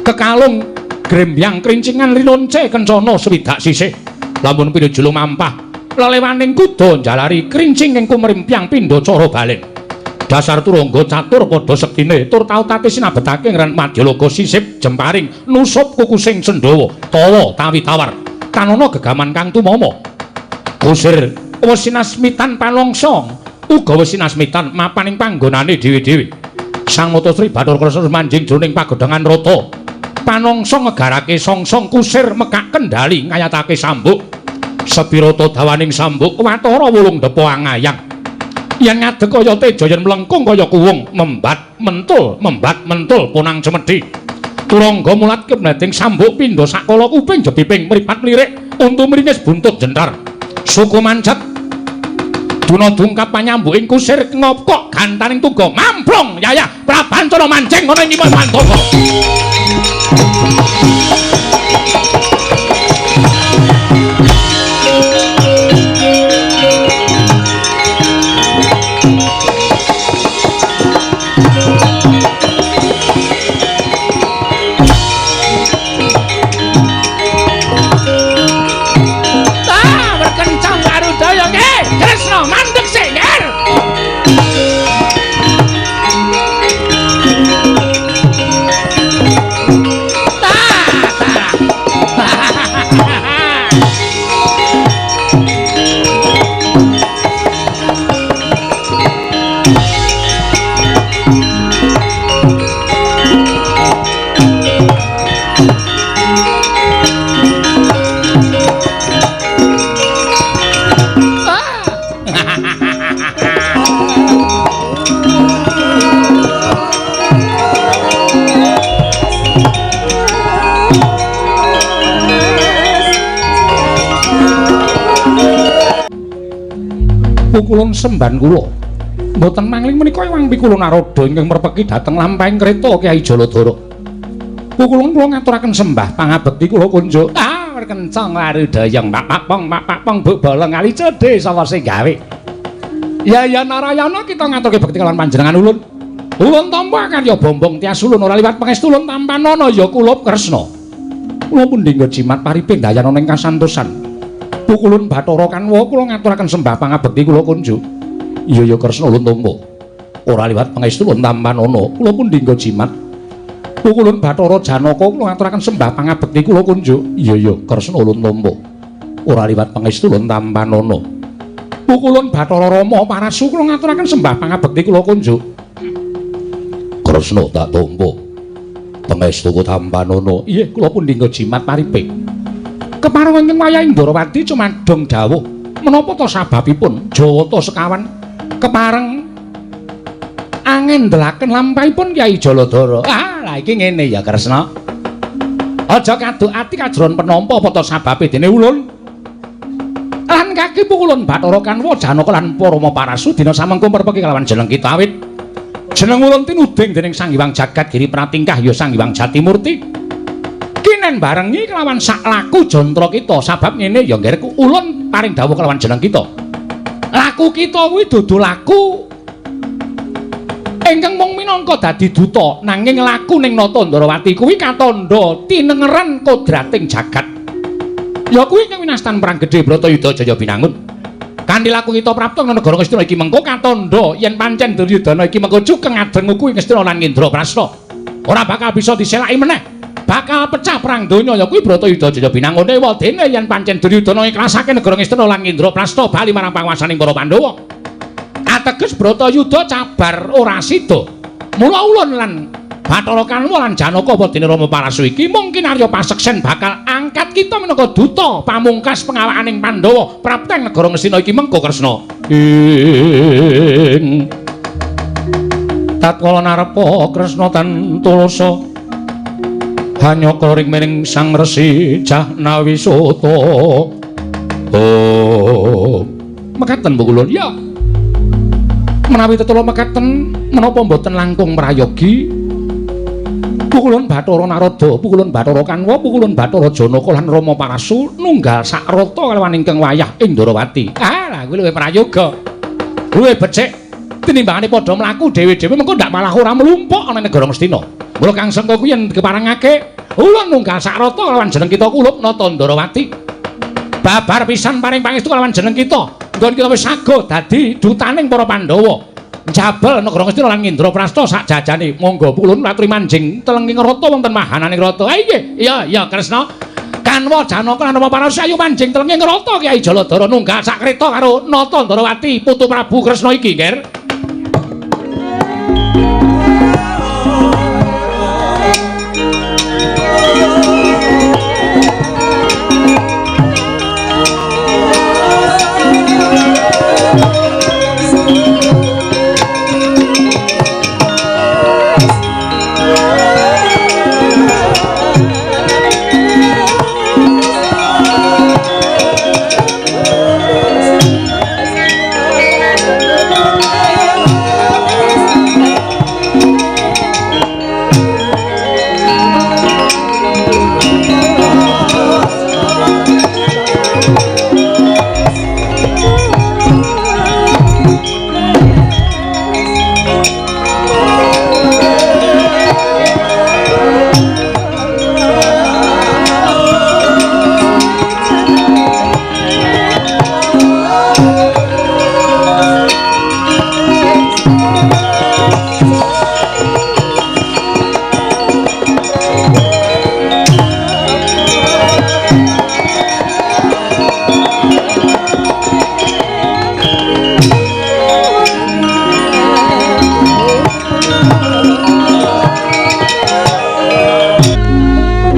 Kekalung grembyang krincingan rinonce kencana swidak sisih. Lamun pinuju lumampah lelewaning kuda njalari krincing ing kumrimbyang pindha cara balen. Dasar turangga catur padha sektine tur tautate sinabetake ngren madyalaga sisip jemparing nusup kukusing sendhawa tawa tawi tawar tanana gegaman kang tumama. Kusir wis sinasmitan palongsong uga wis sinasmitan mapaning panggonane dhewe-dhewe. Sang Mata Sri Bathara Kresna manjing jroning pagedhangan rata. Panongsong ngegarake songsong kusir mekak kendali ngayatake sambuk. Sepirata dawaning sambuk watara 8 depa angayang. Yen ngadeg kaya teja yen mlengkung kaya kuwung membat mentul punang cemedhi. Turangga mulat kemleting sambuk pindha sakala kuping jebiping mripat mlirik untu mringis buntut jentar. Suku mancet duna dungkap panyambuking kusir ngopkok gantaning tungga mamplong yayah Prabancana mancing ana ing Nyimas Wantaka. Pukulun semban kula. Mboten mangling menika Ewang Pikula Narada ingkang merpeki dhateng lampahing kreta Kyai Jaladara. Pukulun kula ngaturaken sembah pangabekti kula kunjuk. Ah, Kencang warudayang pak pong pak pong buk bolong kali cedhe sapa sing gawe. Ya ya Narayana kita ngaturke bekti kalawan panjenengan ulun. Ulun tampa karya bombong tias ulun ora liwat pangestu ulun tampanana ya kulup Kresna. Kula pundhingga jimat pariping dayana ing kasantosan. Pukulun Bathara Kanwa kula ngaturaken sembah pangabekti kula kunjuk. Iya ya Kresna ulun tampa. Ora liwat pangestu ulun tampanana kula pundhingga jimat. Pukulun Bathara Janaka kula ngaturaken sembah pangabekti kula kunjuk. Iya ya Kresna ulun tampa. Ora liwat pangestu ulun tampanana. Pukulun Bathara Rama Parasu kula ngaturaken sembah pangabekti kula kunjuk. Kresna tak tampa. Pangestuku tampanana. Iya kula pundhingga jimat pariping. Kepareng wonten wayah Ndrawati cumadong dawuh menapa ta sababipun Jawata sekawan kepareng angendelaken lampahipun Kyai Jaladara. Ah, lah iki ngene ya Kresna. Aja kaduk ati kajron penampa apa ta sababe dene ulun. Lan kaki pukulun Bathara Kanwa Janaka lan Parama Parasu dina samengko merpeki kelawan jeneng kita awit. Jeneng ulun tinuding dening Sang Hyang Jagat Giri Pratingkah ya Sang Hyang Jatimurti. Kinen barengi kelawan sak laku jantra kita sabab ngene ya nggerku ulun paring dawuh kelawan jeneng kita. Laku kita kuwi dudu laku ingkang mung minangka dadi duta nanging laku ning Nata Ndrawati kuwi katandha tinengeran kodrating jagat. Ya kuwi ingkang winastan perang gedhe Bratayuda Jaya Binangun. Kanthi laku kita prapta nang negara Ngastina iki mengko katandha yen pancen Duryudana iki mengko cukeng adeng kuwi Ngastina lan Indraprasta. Ora bakal bisa diselaki meneh. Bakal pecah perang donya ya kuwi Bratayuda Jaya Binangun. Ewa dene yen pancen Duryudana ikhlasake negara Ngastina lan Indraprasta bali marang panguwasaning para Pandhawa. Ateges Bratayuda cabar ora sida. Mula ulun lan Bathara Kanwa lan Janaka apa dene Rama Parasu iki mungkin Arya Paseksen bakal angkat kita minangka duta pamungkas pengawakaning Pandhawa prapteng negara Ngastina iki mengko Kresna. Ing tatkala narepa Kresna tan tulusa hanyaka ring miring Sang Resi Jahnawisata. Oh, mekaten Bu Kulun. Ya. Menawi tetula mekaten menapa mboten langkung prayogi? Pukulun Bathara Narada, pukulun Bathara Kanwa, pukulun Bathara Janaka lan Rama Parasu nunggal sak rata kalawan ingkang wayah ing Ndrawati. Ah, lah kuwi luwih prayoga. Luwih becik tinimbangane padha mlaku dhewe-dhewe mengko ndak malah ora mlumpuk ana negara Ngastina. Mula Kang Sengka kuwi yen keparengake ulun nunggal sak rata kalawan jeneng kita kulup Nata Ndrawati. Babar pisan paring pangestu kalawan jeneng kita. Nggon kita wis sago dadi dutaning para Pandhawa. Jabel negara Ngastina lan Indraprasta sak jajane. Monggo ulun laturi manjing telenging rata wonten mahananing rata. Ha iya, iya iya Kresna. Kanwa Janaka lan Rama Parasu ayo manjing telenging rata Kyai Jaladara nunggak sak kreta karo Nata Ndrawati putu Prabu Kresna iki, Nger.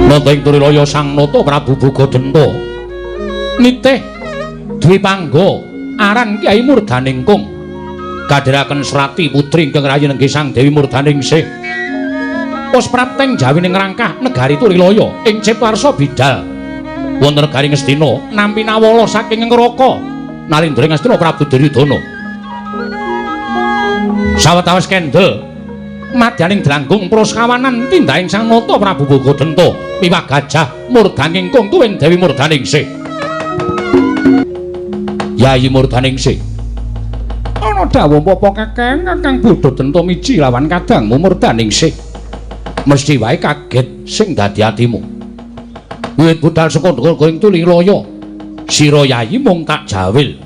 Nata ing Turilaya Sang Nata Prabu Bugadenta nitih Dwipangga aran Kyai Murdaningkung kadheraken Srati putri ingkang rayi nenggih Sang Dewi Murdaningsih wis prapteng jawining rangkah negari Turilaya ing Ciptarsa bidal wonten negari Ngastina nampi nawala saking Ngraka nalindra Ngastina Prabu Duryudana. Sawetawis kendel Madyaning dranggung proskawanan tindhaing Sang Nata Prabu Bogodenta miwah Gajah Murdaning Kung tuwin Dewi Murdaningsih. Yayi Murdaningsih. Ana dawuh apa Kakang? Kakang Bodhodenta miji lawan kadangmu Murdaningsih. Mesti wae kaget sing dadi atimu. Wiwit budal saka negara ing Tulilaya, sira Yayi mung tak jawil.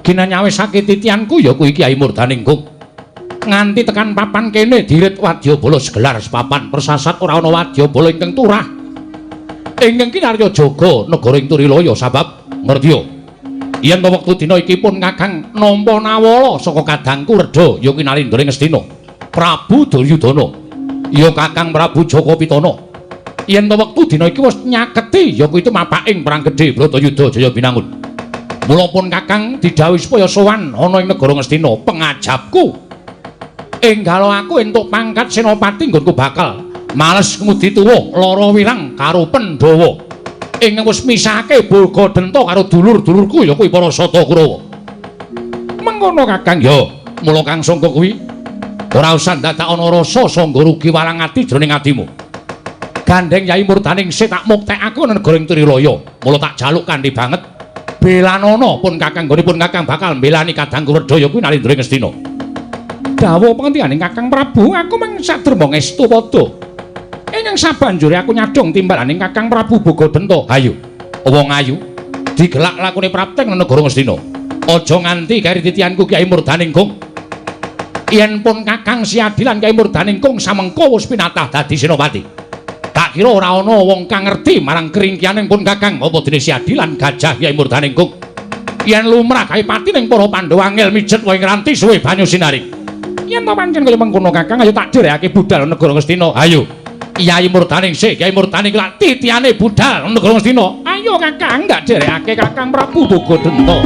Ginanyawisake titianku ya kuwi Kyai Murdaninggung. Nganti tekan papan kene dirit wadyabala segelar sepapan persasat ora ana wadyabala ingkang turah. Ingkang kinarya jaga negara ing Turilaya sabab ngertiya yen to wektu dina iki pun Kakang nampa nawala saka kadangku Redha ya kuwi Nalindra ing Ngastina Prabu Duryudana ya Kakang Prabu Jaka Pitana. Yen to wektu dina iki wis nyaketi ya kuwi tumapaking perang gedhe Bratayuda Jaya Binangun. Mula pun Kakang didhawuhi supaya sowan ana ing negara Ngastina pengajapku. Enggalo aku entuk pangkat senopati nggonku bakal males ngudi tuwa lara wirang karo Pandhawa. Ingkang wis misahake Bogodenta karo dulur-dulurku ya kuwi para Sata Kurawa. Mengkono Kakang ya, mula kang sangka kuwi ora usah dadak ana rasa sangga rugi walang ati jroning atimu. Gandeng Yai Murdaningsih tak muktekake ana negara ing Trilaya. Mula tak jaluk kanthi banget belanana pun Kakang nggonipun Kakang bakal mbelani kadangku Redha ya kuwi Nalindra ing Ngastina. Dawuh pengendikaning Kakang Prabu, aku mung saderma ngestu padha. Ingkang sabanjure aku nyadong timbalaning Kakang Prabu Bogodenta. Hayu, wong ayu, digelak lakune prapteng nang negara Ngastina. Aja nganti keri titianku Kyai Murdaninggung. Yen pun Kakang Siadilan Kyai Murdaninggung samengko wis pinatah dadi senopati. Tak kira ora ana wong kang ngerti marang keringkianing pun Kakang apa dene Siadilan Gajah Kyai Murdaninggung. Yen lumrah gawe pati ning para Pandhawa angel mijet wae ngranti suwe banyu sinaring. Yen to pancen kaya mengkono Kakang, ayo tak dherekake budal negara Ngastina. Ayo. Kyai Murdaningsih, Kyai Murdaning lak titiane budal negara Ngastina. Ayo Kakang, ndak dherekake Kakang Prabu Bogodenta.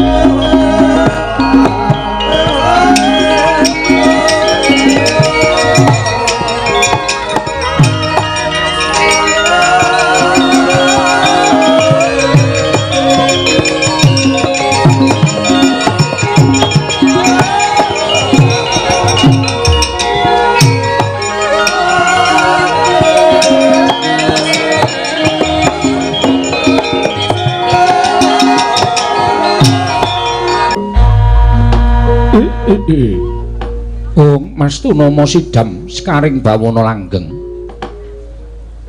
Ong Mas Tunama Sidam sekaring bawana langgeng.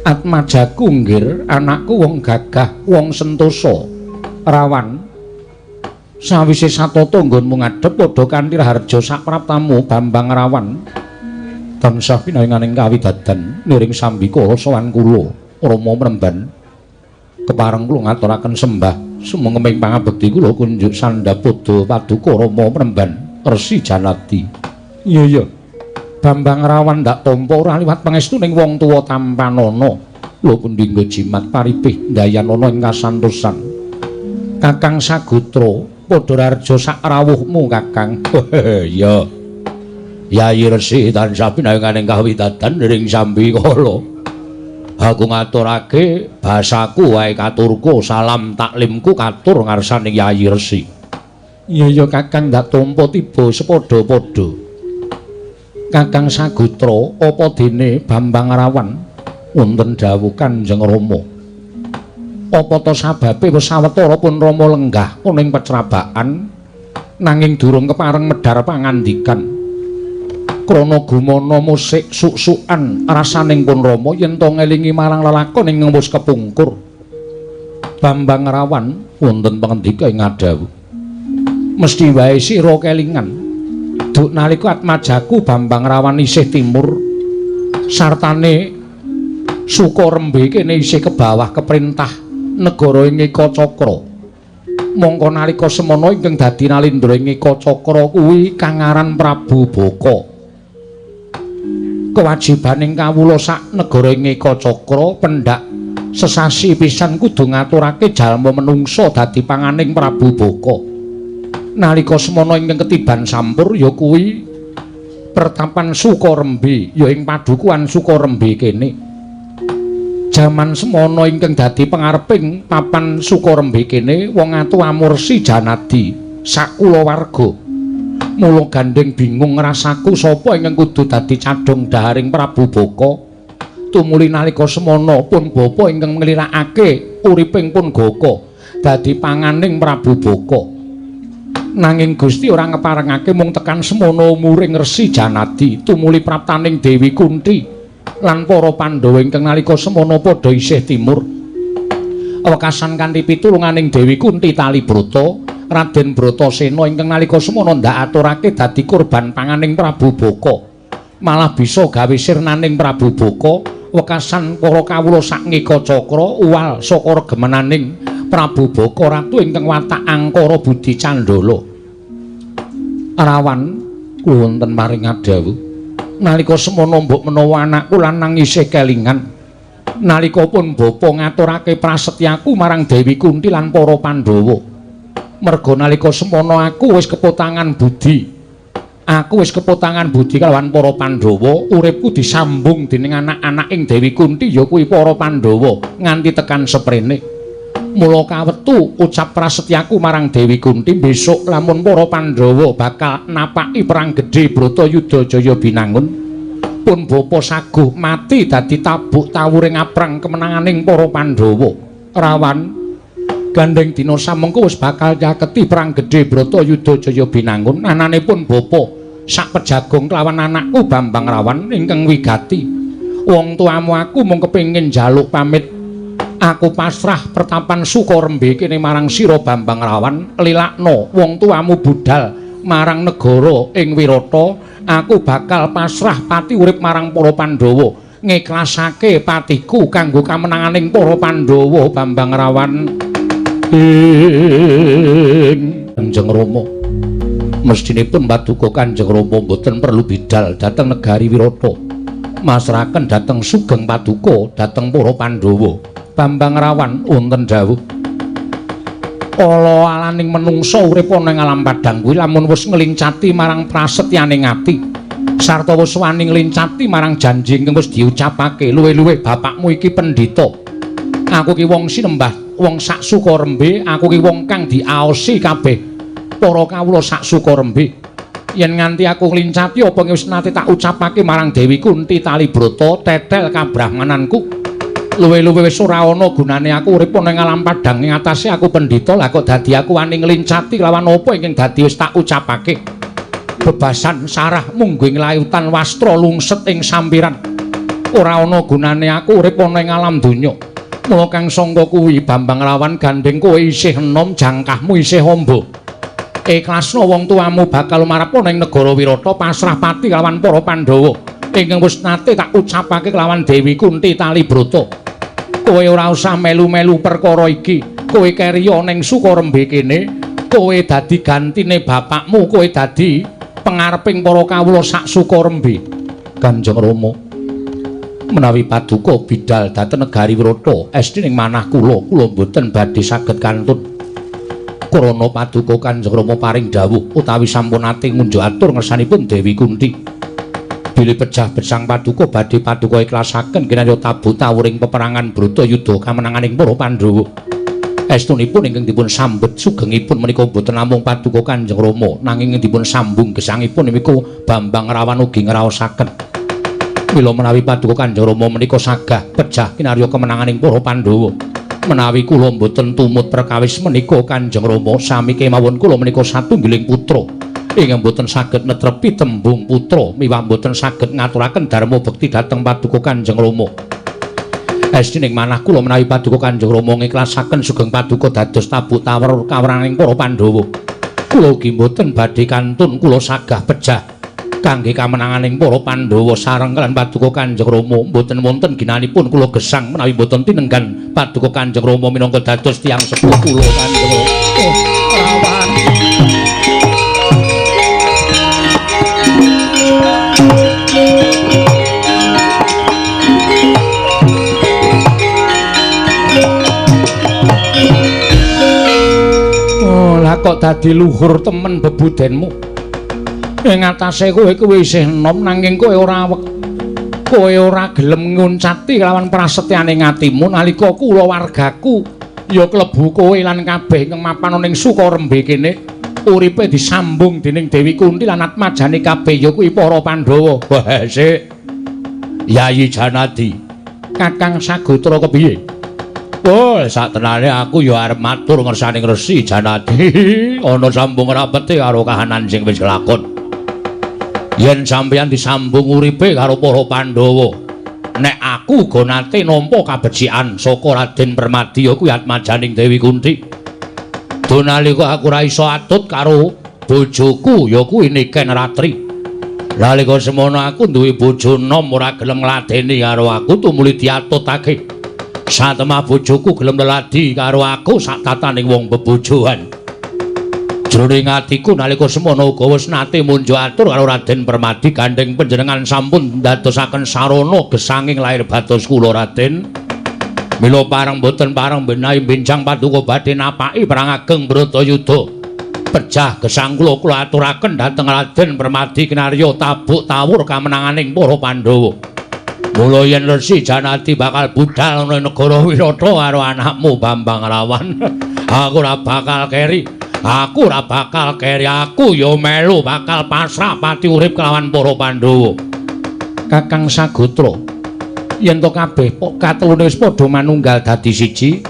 Atmajaku nggir anakku wong gagah wong sentosa rawan. Sawise satata nggonmu ngadhep padha kanthi raharja sapraptamu Bambang Rawan. Tansah pinaringaning kawidadan niring sambikala sowan kula Rama mremban. Kepareng kula ngaturaken sembah sumengkeming pangabekti kula kunjuk sandhapada paduka Rama mremban Resi Janadi. Iya iya. Bambang Rawan ndak tampa ora liwat pangestuning wong tuwa tampanana. Lho pundi nggo jimat paripih ndayanana ing kasantosan. Kakang Sagutra padha raharja sak rawuhmu Kakang. Iya. Yayi Resi tansah pinaringaning kawidadan ring sambikala. Aku ngaturake basaku wae katurku salam taklimku katur ngarsaning Yayi Resi. Iya iya Kakang ndak tampa tiba sepadha-padha. Kakang Sagutra apa dene Bambang Rawan wonten dawuh Kanjeng Rama. Apa ta sababe wis sawetara pun Rama lenggah ana ing pecrabakan nanging durung kepareng medhar pangandikan. Krana gumana musik suk-sukan rasaning pun Rama yen to ngelingi marang lelakon ing wis kepungkur. Bambang Rawan wonten pangandika ing ngadhawuh. Mesti wae sira kelingan. Duk nalika atmajaku Bambang Rawan isih timur sartane Sukarembe kene isih ke bawah keprintah negara ing Ekacakra. Mongko nalika semono ingkang dadi nalindra ing Ekacakra kuwi kang aran Prabu Baka. Kewajibaning kawula sak negara ing Ekacakra pendak sesasi pisan kudu ngaturake jalma menungsa dadi panganing Prabu Baka. Nalika semono ingkang ketiban sampur ya kuwi pertapan Sukarembe ya ing padukuhan Sukarembe kene. Jaman semono ingkang dadi pangareping papan Sukarembe kene wong atu Amursi Janadi sakulawarga. Mula gandeng bingung rasaku sapa ingkang kudu dadi cadhong daharing Prabu Baka. Tumuli nalika semana pun bapa ingkang nglirakake uriping pun Gaka dadi panganing Prabu Baka. Nanging Gusti ora ngeparengake mung tekan semana umuring Resi Janadi tumuli praptaning Dewi Kunti lan para Pandhawa ingkang nalika semana padha isih timur. Wekasan kanthi pitulunganing Dewi Kunti tali brata, Raden Bratasena ingkang nalika semana ndak aturake dadi korban panganing Prabu Baka. Malah bisa gawe sirnaning Prabu Baka. Wekasan para kawula sak ngeka cakra uwal saka regemenaning Prabu Baka ratu ingkang watak angkara budi candala. Rawan kula wonten paring dawuh. Nalika semana mbok menawa anakku lanang isih kelingan. Nalika pun bapa ngaturake prasetyaku marang Dewi Kunti lan para Pandhawa. Merga nalika semana aku wis kepotangan budi. Aku wis kepotangan budi kalawan para Pandhawa, uripku disambung dening anak-anaking Dewi Kunti ya kuwi para Pandhawa nganti tekan seprene. Mula kawetu ucap prasetyaku marang Dewi Kunti besok lamun para Pandhawa bakal napaki perang gedhe Bratayuda Jaya Binangun, pun bapa saguh mati dadi tabuk tawuring aprang kemenanganing para Pandhawa. Rawan gandeng dina samengko wis bakal nyaketi perang gedhe Bratayuda Jaya Binangun, anane pun bapa sak pejagong kelawan anakku Bambang Rawan ingkang wigati. Wong tuamu aku mung kepengin njaluk pamit. Aku pasrah pertapan Sukarembe kene marang sira Bambang Rawan, lilakno wong tuamu budal marang negara ing Wirata, aku bakal pasrah pati urip marang para Pandhawa, ngiklasake patiku kanggo kamenanganing para Pandhawa. Bambang Rawan. Ing Kanjeng Rama, mestinipun paduka Kanjeng Rama mboten perlu bidal dhateng negari Wirata, masrahaken dhateng sugeng paduka dhateng para Pandhawa. Bambang Rawan wonten dawuh, ala alaning menungsa urip ana ing alam padhang kuwi lamun wis nglincati marang prasetyaning ati sarta wis wani nglincati marang janji ingkang wis diucapake, luwih-luwih bapakmu iki pendhita, aku ki wong sinembah, wong sak Sukarembe, aku ki wong kang diaosi kabeh para kawula sak Sukarembe. Yen nganti aku nglincati apa wis nate tak ucapake marang Dewi Kunti tali brata tetel kabrahmananku, luwih-luwih wis ora ana gunane aku urip ana ing alam padhang ing atase aku pendhita, lah kok dadi aku wani nglincati lawan apa ingkang dadi wis tak ucapake. Bebasan sarah mungguing layutan wastra lungset ing sampiran, ora ana gunane aku urip ana ing alam donya. Mula kang sangka kuwi Bambang Rawan gandeng kowe isih enom, jangkahmu isih amba. Ikhlasna wong tuamu bakal lumarep ana ing negara Wirata, pasrah pati lawan para Pandhawa ingkang wis nate tak ucapake kelawan Dewi Kunti tali brata. Kowe ora usah melu-melu perkara iki. Kowe keriya ning Sukarembe kene, kowe dadi gantine bapakmu, kowe dadi pengareping para kawula sak Sukarembe. Kanjeng Rama, menawi paduka bidal dhateng negari Wirata, esti ning manah kula, kula mboten badhe saged kantun. Krana paduka Kanjeng Rama paring dawuh utawi sampun ate ngunjuk atur ngersanipun Dewi Kunti. Bilih pejah besang paduka badhe paduka ikhlasaken kinarya tabuh tawuring peperangan Bratayuda kamenanganing para Pandhawa. Estunipun ingkang dipun sambet sugengipun menika mboten namung paduka Kanjeng Rama, nanging dipun sambung gesangipun niku Bambang Rawan ugi ngraosaken. Mila menawi paduka Kanjeng Rama menika sagah pejah kinarya kemenanganing para Pandhawa. Menawi kula mboten tumut perkawis menika Kanjeng Rama, sami kemawon kula menika satunggiling putra ingkang mboten saged netrepi tembung putra miwah mboten saged ngaturaken dharma bekti dhateng paduka Kanjeng Rama. Esti ning manah kula menawi paduka Kanjeng Rama ngiklasaken sugeng paduka dados tabuk tawur kawraning para Pandhawa, kula ugi mboten badhe kantun kula sagah pejah kangge kamenanganing para Pandhawa sareng kaliyan paduka Kanjeng Rama. Mboten wonten ginanipun kula gesang menawi mboten tinenggan paduka Kanjeng Rama minangka dados tiyang sepuh kula Kanjeng Rama. Oh, Rawan. Oh, lah kok dadi luhur temen bebudenmu. Ing atase kowe kuwi isih enom nanging kowe ora kowe ora gelem nguncati kelawan prasetyane atimu nalika kula wargaku ya klebu kowe lan kabeh ingkang mapan ning Sukarembe kene. Uripe disambung dening Dewi Kunti lan atmajane kabeh ya kuwi para Pandhawa. Wah, sik. Yayi Janadi, Kakang Sagotra kepiye? Oh, satenane aku ya arep matur ngersane Resi Janadi. Ana sambung rapete karo kahanan sing wis kelakon. Yen sampeyan disambung uripe karo para Pandhawa, nek aku uga nate nampa kabecikan saka Raden Permadi ya kuwi atmajaning Dewi Kunti. Nalika aku ora iso atut karo bojoku ya kuwi Niken Ratri. Nalika semono aku duwe bojo nom ora gelem ngladeni karo aku tumuli diatutake. Satemah bojoku gelem leladi karo aku sak tataning wong bebojoan. Jroning atiku nalika semono uga wis nate munjo atur karo Raden Permadi gandeng panjenengan sampun ndadosaken sarana gesanging lair batos kula Raden. Mila pareng boten pareng benahi benjang paduka badhe napaki perang ageng Bratayuda. Pejah gesang kula kula aturaken dhateng Raden Permadi kinarya tabuk tawur kamenanganing para Pandhawa. Mula yen Resi Janadi bakal budal ana negara Wirata karo anakmu Bambang Rawan, aku ora bakal keri. Aku ora bakal keri, aku ya melu bakal pasrah pati urip kelawan para Pandhawa. Kakang Sagotra, yen to kabeh katelune wis padha manunggal dadi siji,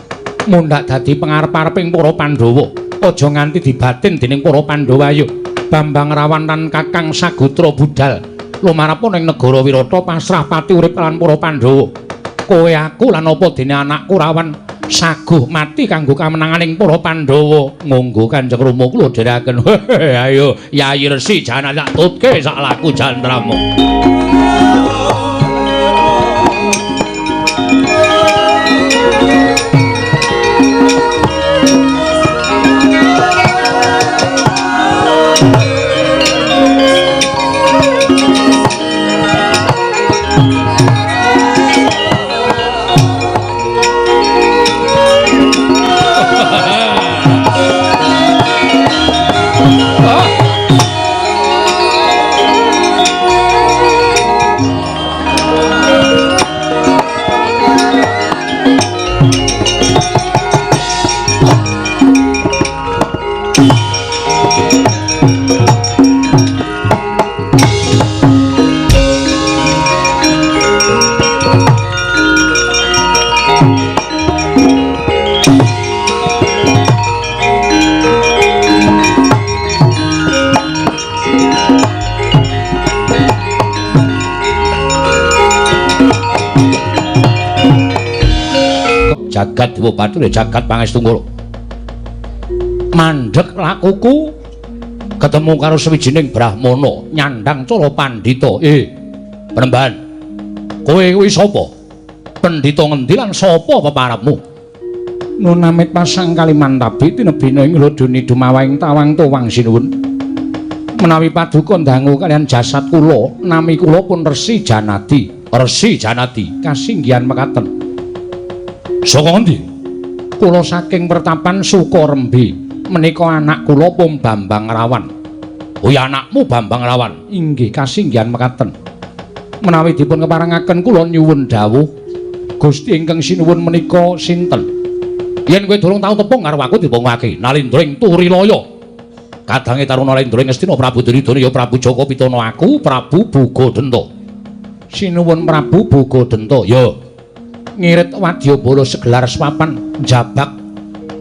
mundhak dadi pengarep-areping para Pandhawa. Aja nganti dibatin dening para Pandhawa. Ayo Bambang Rawan lan Kakang Sagotra budal lumarep ning negara Wirata pasrah pati urip lan para Pandhawa. Kowe aku lan apa dene anakku Rawan saguh mati kanggo kamenanganing para Pandhawa. Monggo Kanjeng Rama kula dherekaken. Ayo Yayi Resi Janadi tak tutke sak laku jantramu. Jagat Dewa Bathara jagat Pangestu Ngala. Mandhek lakuku ketemu karo sawijining brahmana nyandang cara pandhita. Penemban, kowe kuwi sapa? Pendhita ngendi lan sapa peparepmu? Nunamit pasang Kalimantabi tinebina ing lodoni dumawahing tawang towang sinuwun. Menawi paduka ndangu kaliyan jasad kula, nami kula pun Resi Janadi. Resi Janadi kasinggihan mekaten. Saka ngendi? Kula saking pertapan Sukarembi. Menika anak kula pun Bambang Rawan. Oh ya, anakmu Bambang Rawan. Inggih kasinggihan mekaten. Menawi dipun keparengaken kula nyuwun dawuh Gusti ingkang sinuwun menika sinten? Yen kowe durung tau tepung karo aku dipungake Nalindra ing Turilaya. Kadange Taruna Nalindra ing Ngastina Prabu Duryudana ya Prabu Jaka Pitana aku Prabu Bugadenta. Sinuwun Prabu Bugadenta. Ya. Ngirit wadyabala segelar swapan njabak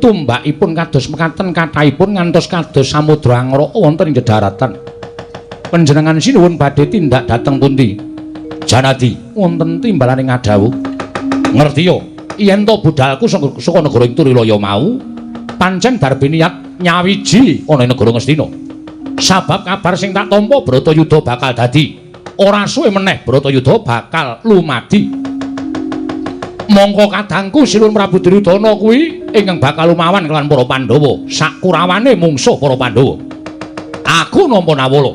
tumbakipun kados mekaten kathahipun ngantos kados samudra angraka wonten ing dedaratan. Panjenengan sinuwun badhe tindak dhateng pundi? Janadi wonten timbalaning ngadhawuh. Ngerti yo, yen to budalku saka negara ing Turilaya mau pancen darbe niat nyawiji ana ing negara Ngastina. Sabab kabar sing tak tampa Bratayuda bakal dadi ora suwe meneh Bratayuda bakal lumadi. Mongko kadangku Sinuwun Prabu Duryudana kuwi ingkang bakal lumawan kelawan para Pandhawa, sakurawane mungsuh para Pandhawa. Aku nampa nawala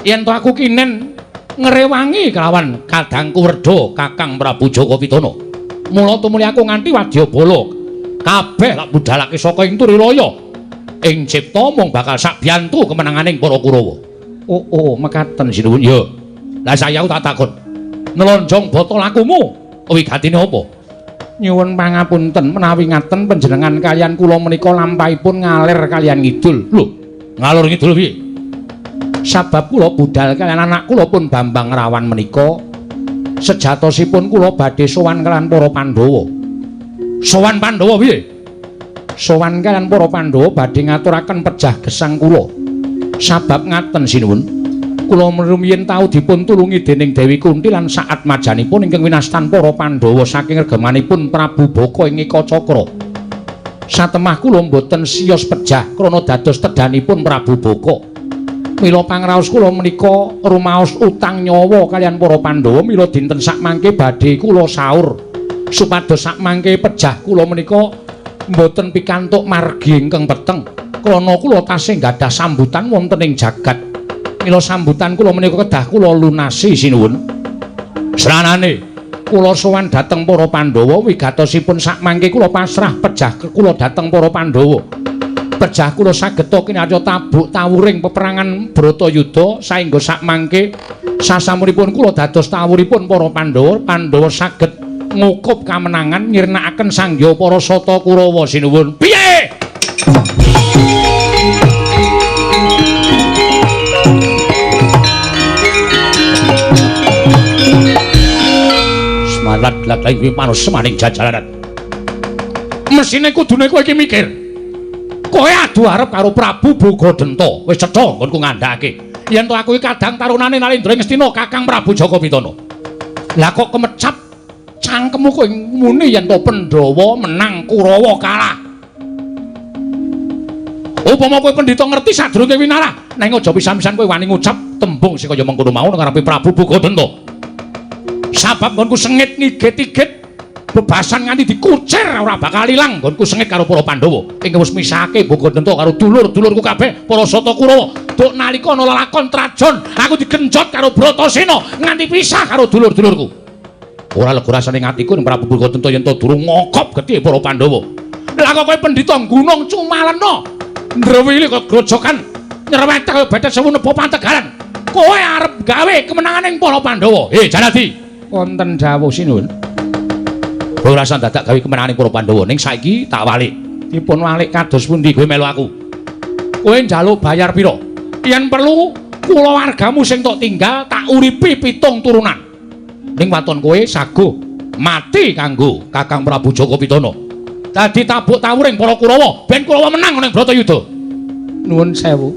yen to aku kinen ngrewangi kelawan kadangku Werda Kakang Prabu Jaka Pitana. Mula tumuli aku nganti wadyabala kabeh lak budalake saka ing Turilaya. Ing cipta mung bakal sakbiyantu kemenanganing para Kurawa. Oh, oh mekaten sinuwun. Ya. Lah saya tak takon. Nelonjong bata lakumu wigatine apa? Nyuwun pangapunten menawi ngaten panjenengan kaliyan kula menika lampahipun ngaler kaliyan ngidul. Lho, Ngalor ngidul piye? Sabab kula budal kaliyan anak kula pun Bambang Rawan menika sejatosipun kula badhe sowan kaliyan para Pandhawa. Sowan Pandhawa piye? Sowan kaliyan para Pandhawa badhe ngaturaken pejah gesang kula. Sabab ngaten sinuwun, kula rumiyin tau dipun tulungi dening Dewi Kunti lan saat majanipun ingkang winastan para Pandhawa saking regemanipun Prabu Baka ing Ekacakra. Satemah kula mboten siyos pejah krana dados tedhanipun Prabu Baka. Mila pangraos kula menika rumaos utang nyawa kaliyan para Pandhawa, mila dinten sakmangke badhe kula saur supados sakmangke pejah kula menika mboten pikantuk margi ingkang peteng krana kula tasih gadah sambutan wonten ing jagat. Mila sambutan kula menika kedah kula lunasi sinuwun. Sranane kula sowan dhateng para Pandhawa wigatosipun sakmangke kula pasrah pejah kula dhateng para Pandhawa. Pejah kula sageta kinarya tabuk tawuring peperangan Bratayuda saengga sakmangke sasampunipun kula dados tawuripun para Pandhawa, Pandhawa saged ngukup kamenangan nyirnakaken sangya para Sata Kurawa sinuwun. Piye? Semangat lak ing manus semaning jajalanan. Mesine kudune kowe iki mikir. Kowe adu arep karo Prabu Bogodenta. Wis cetha nggonku ngandhakake. Yen to aku iki kadang tarunane Nalendra Ngastina Kakang Prabu Jaka Pitana. Lah kok kemecap cangkemmu kowe muni yen to Pandhawa menang Kurawa kalah. Upama kowe pendhita ngerti sadurunge winarah, nanging aja pisan-pisan kowe wani ngucap tembung sing kaya mengkono mau nang ngarepe Prabu Bogodenta. Sabab nggonku sengit ngigit-igit bebasan nganti dikucir ora bakal ilang nggonku sengit karo para Pandhawa ingkang wis misahake Bogodenta karo dulur-dulurku kabeh para Sata Kurawa. Duk nalika ana lelakon Trajon aku digenjot karo Bratasena nganti pisah karo dulur-dulurku. Ora lega rasane atiku ning Prabu Bogodenta yen to durung ngokop getih para Pandhawa. Lah kok kowe pendhita gunung cumalena ndrewili kaya grojokan nyerewet kaya bethet sewu neba pantegalan. Kowe arep gawe kemenangan ing para Pandhawa. Hei Janadi, wonten dawuh sinuwun. Kowe ora usah dadak gawe kemenangan ing para Pandhawa, ning saiki tak walik. Dipun walik kados pundi kowe melu aku? Kowe njaluk bayar pira? Yen perlu kulawargamu sing tok tinggal tak uripi 7 turunan. Ning waton kowe saguh mati kanggo Kakang Prabu Jaka Pitana. Dadi tabuk tawuring para Kurawa ben Kurawa menang ning Bratayuda. Nuwun sewu.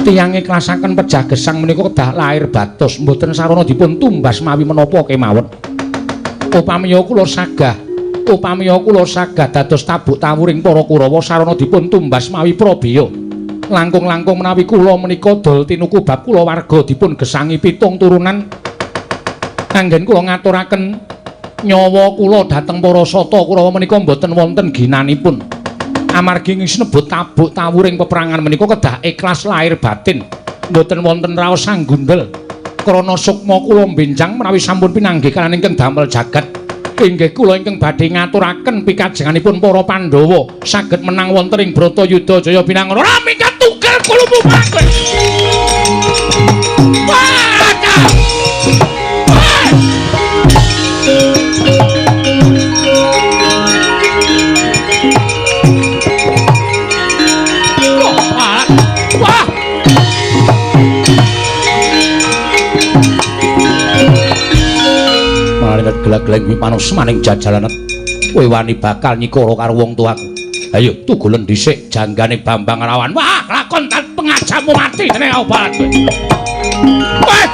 Tiyang ikhlasaken pejah gesang menika kedah lair batos, mboten sarana dipun tumbas mawi menapa kemawon. Upamiya kula sagah, upamiya kula sagah dados tabuk tawuring para Kurawa sarana dipun tumbas mawi prabeya. Langkung-langkung menawi kula menika dol tinuku bab kula warga dipun gesangi 7 turunan. Anggen kula ngaturaken nyawa kula dhateng para Sata Kurawa menika mboten wonten ginanipun. Amargi sinebut tabuk tawuring peperangan menika kedah ikhlas lahir batin, mboten wonten raos sanggundel. Krana sukma kula benjang menawi sampun pinanggih kaliyan ingkang damel jagat, inggih kula ingkang badhe ngaturaken pikajenganipun para Pandhawa saged menang wonten ing Bratayuda Jaya Binangun. Ora minggat tugel kulumu kowe. Wah! Wah! Maringet gelag-gelag kuwi manus maning jajalanet. Kowe wani bakal nyikara karo wong tuaku. Ayo tugulen dhisik janggane Bambang Rawan. Wah, lakon pengajamu mati jenenge obat kowe. Wah!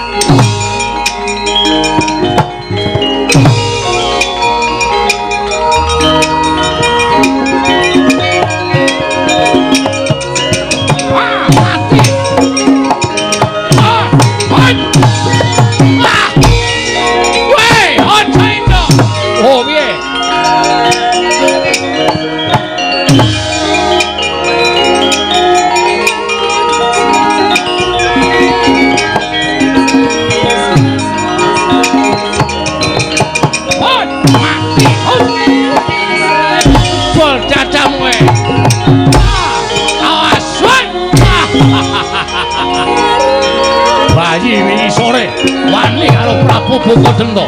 Bayi wingi sore wani karo Prabu Bogodenta.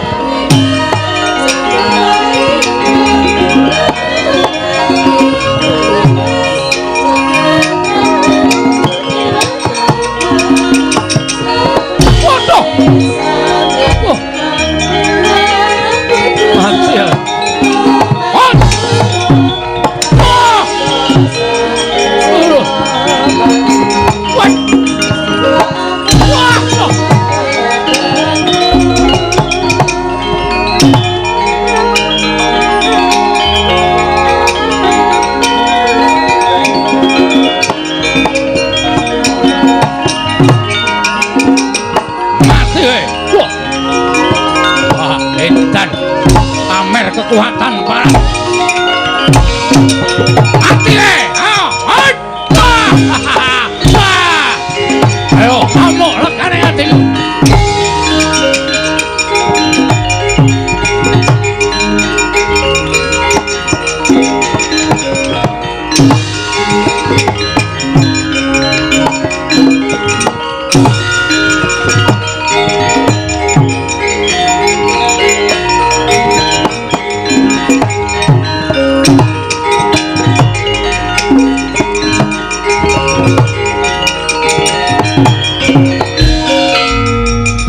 Kekuatan parang. Mati le. Ayo, amuk lekane atiku.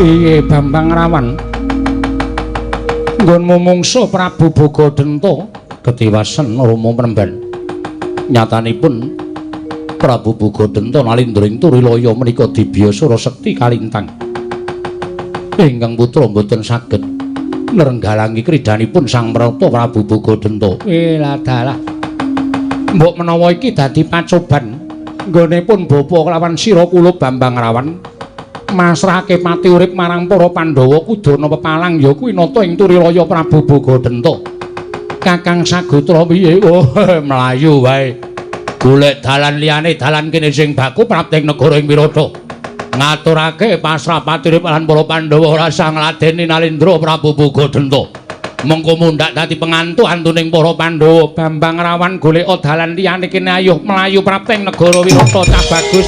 Piye Bambang Rawan? Nggonmu mungsuh Prabu Bogadenta ketiwasen Rama Premban. Nyatanipun Prabu Bogadenta nalindra ing Turilaya menika dibiyasura sekti kalintang. Ingkang putra mboten saged nrenggalangi kridhanipun Sang Mrata Prabu Bogadenta. Lah dalah. Mbok menawa iki dadi pacoban nggonipun bapa kelawan sira kula Bambang Rawan masrahake pati urip marang para Pandhawa kudana pepalang ya kuwi nata ing Turilaya Prabu Bogadenta. Kakang Sagotra piye? Oh, mlayu wae. Golek dalan liyane, dalan kene sing baku prapting negara ing Wirata. Ngaturake pasrah pati urip lan para Pandhawa ora usah ngladeni Nalindra Prabu Bogadenta. Mengko mundhak dadi pengantu antuning para Pandhawa. Bambang Rawan golek dalan liyane kene ayuh mlayu prapting negara Wirata cah bagus.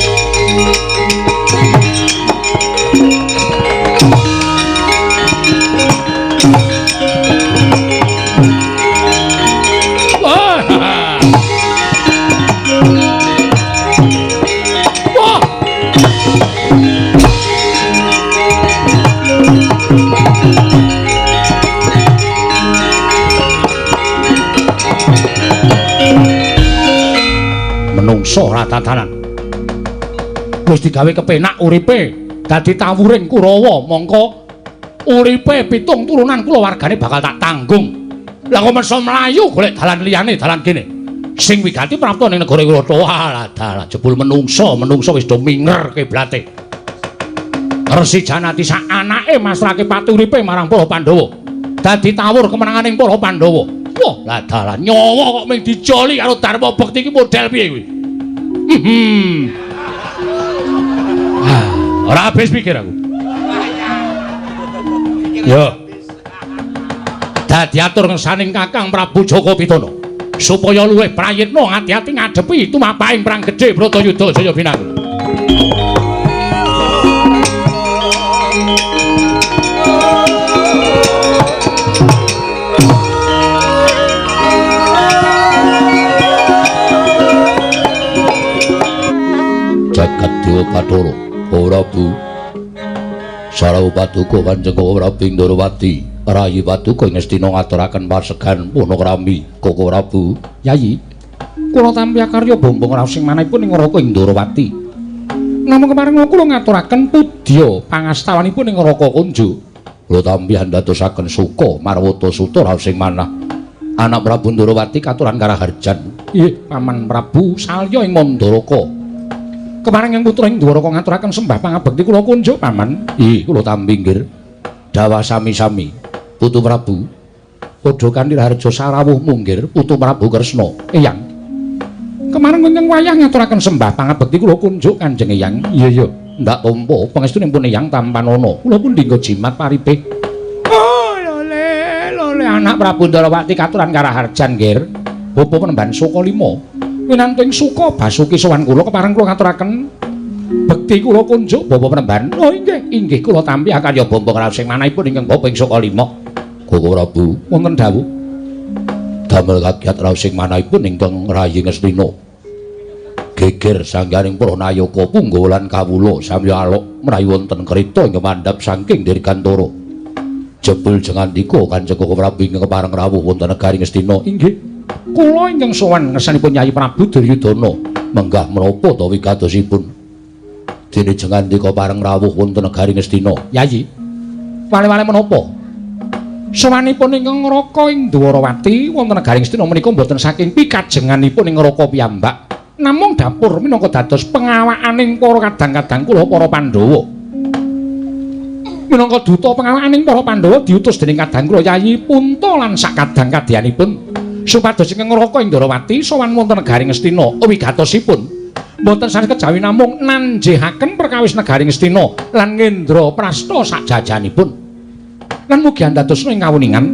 Menungso ora tatanan. Wis digawe kepenak uripe, dadi tawuring Kurawa, mongko uripe pitung turunan kulawargane bakal tak tanggung. Lah kok meso mlayu golek dalan liyane, dalan kene. Sing wigati prapta ning negara Wirata. Walah dalah jebul menungso, menungso wis do minger kiblate. Resi Janati sak anake masrahake pati uripe marang para Pandhawa. Dadi tawur kemenanganing para Pandhawa. Wah, lah dalah nyawa kok mung dijoli karo Dharma Bekti iki model piye kuwi? Ora habis pikir aku. Yo. Dadi atur ngersaning Kakang Prabu Jaka Pitana supaya luwih prayitna ati-ati ngadepi tumapahing perang gedhe Bratayuda Jaya Binangun. Jagat Dewa Bathara Prabu Sarawu Paduka Kanjeng Prabu Ndorowati Rayi Paduka ing Ngastina ngaturaken pasegan panakrami Koko Prabu. Yayi, kula tampi akarya bombong raos sing manahipun ing Raka Ndorowati. Namung kepareng kula ngaturaken pudya pangastawanipun ing Raka Kunju. Kula tampi andadosaken suka marwata suta raos sing manah anak Prabu Ndorowati katuran Karaharjan. Nggih, Paman Prabu Salya ing Mandaraka. Kepareng yang putra ing Dwaraka ngaturaken sembah pangabekti kula kunjuk Paman. Ih, kula tampi nggih. Dawah sami-sami. Putu Prabu padha kanthi raharja sarawuh munggir Putu Prabu Kresna. Eyang. Kemareng ingkang wayah ngaturaken sembah pangabekti kula kunjuk Kanjeng Eyang. Iya iya, ndak tampa pangestunipun Eyang tampanana. Kula pun dinggo jimat paripe. Oh, lole, lole anak Prabu Ndorowati katuran Karaharjan nggih. Bapa penemban Suka Lima. Winantu ing Suka Basuki sowan kula kepareng kula ngaturaken bekti kula kunjuk Bapak Penemban. Oh inggih, inggih kula tampi akarya bombong raos sing manahipun ingkang bapa ing Suka Lima. Koko Prabu wonten dawuh damel kagiat raos sing manahipun ingkang rayi Ngastina. Geger sanggaring para nayaka punggawa lan kawula samya alok mrayu wonten kreta ing mandhap saking Dirgantara. Jebul jengandika Kanjeng Koko Prabu ingkang kepareng rawuh wonten negari Ngastina. Inggih. Kula ingkang sowan ngersanipun Nyai Prabu Duryudana. Menggah menapa ta wigatosipun? Dene jengandika pareng rawuh wonten negari Ngastina. Yayi, wale-wale menapa? Sowanipun ingkang Raka ing Dwarawati wonten negari Ngastina menika mboten saking pikajenganipun ing Raka piyambak, namung dapur minangka dados pengawakaning para kadang-kadang kula para Pandhawa. Minangka duta pengawakaning para Pandhawa diutus dening kadang kula Yayi Punta lan sakadang kadyanipun supados ingkang ngraka ing Ndrawati sowan wonten negari Ngastina. Wigatosipun mboten sanes kejawi namung nanjehaken perkawis negari Ngastina lan Ngendraprasta sakjajanipun. Lan mugi andadosna ing kawuningan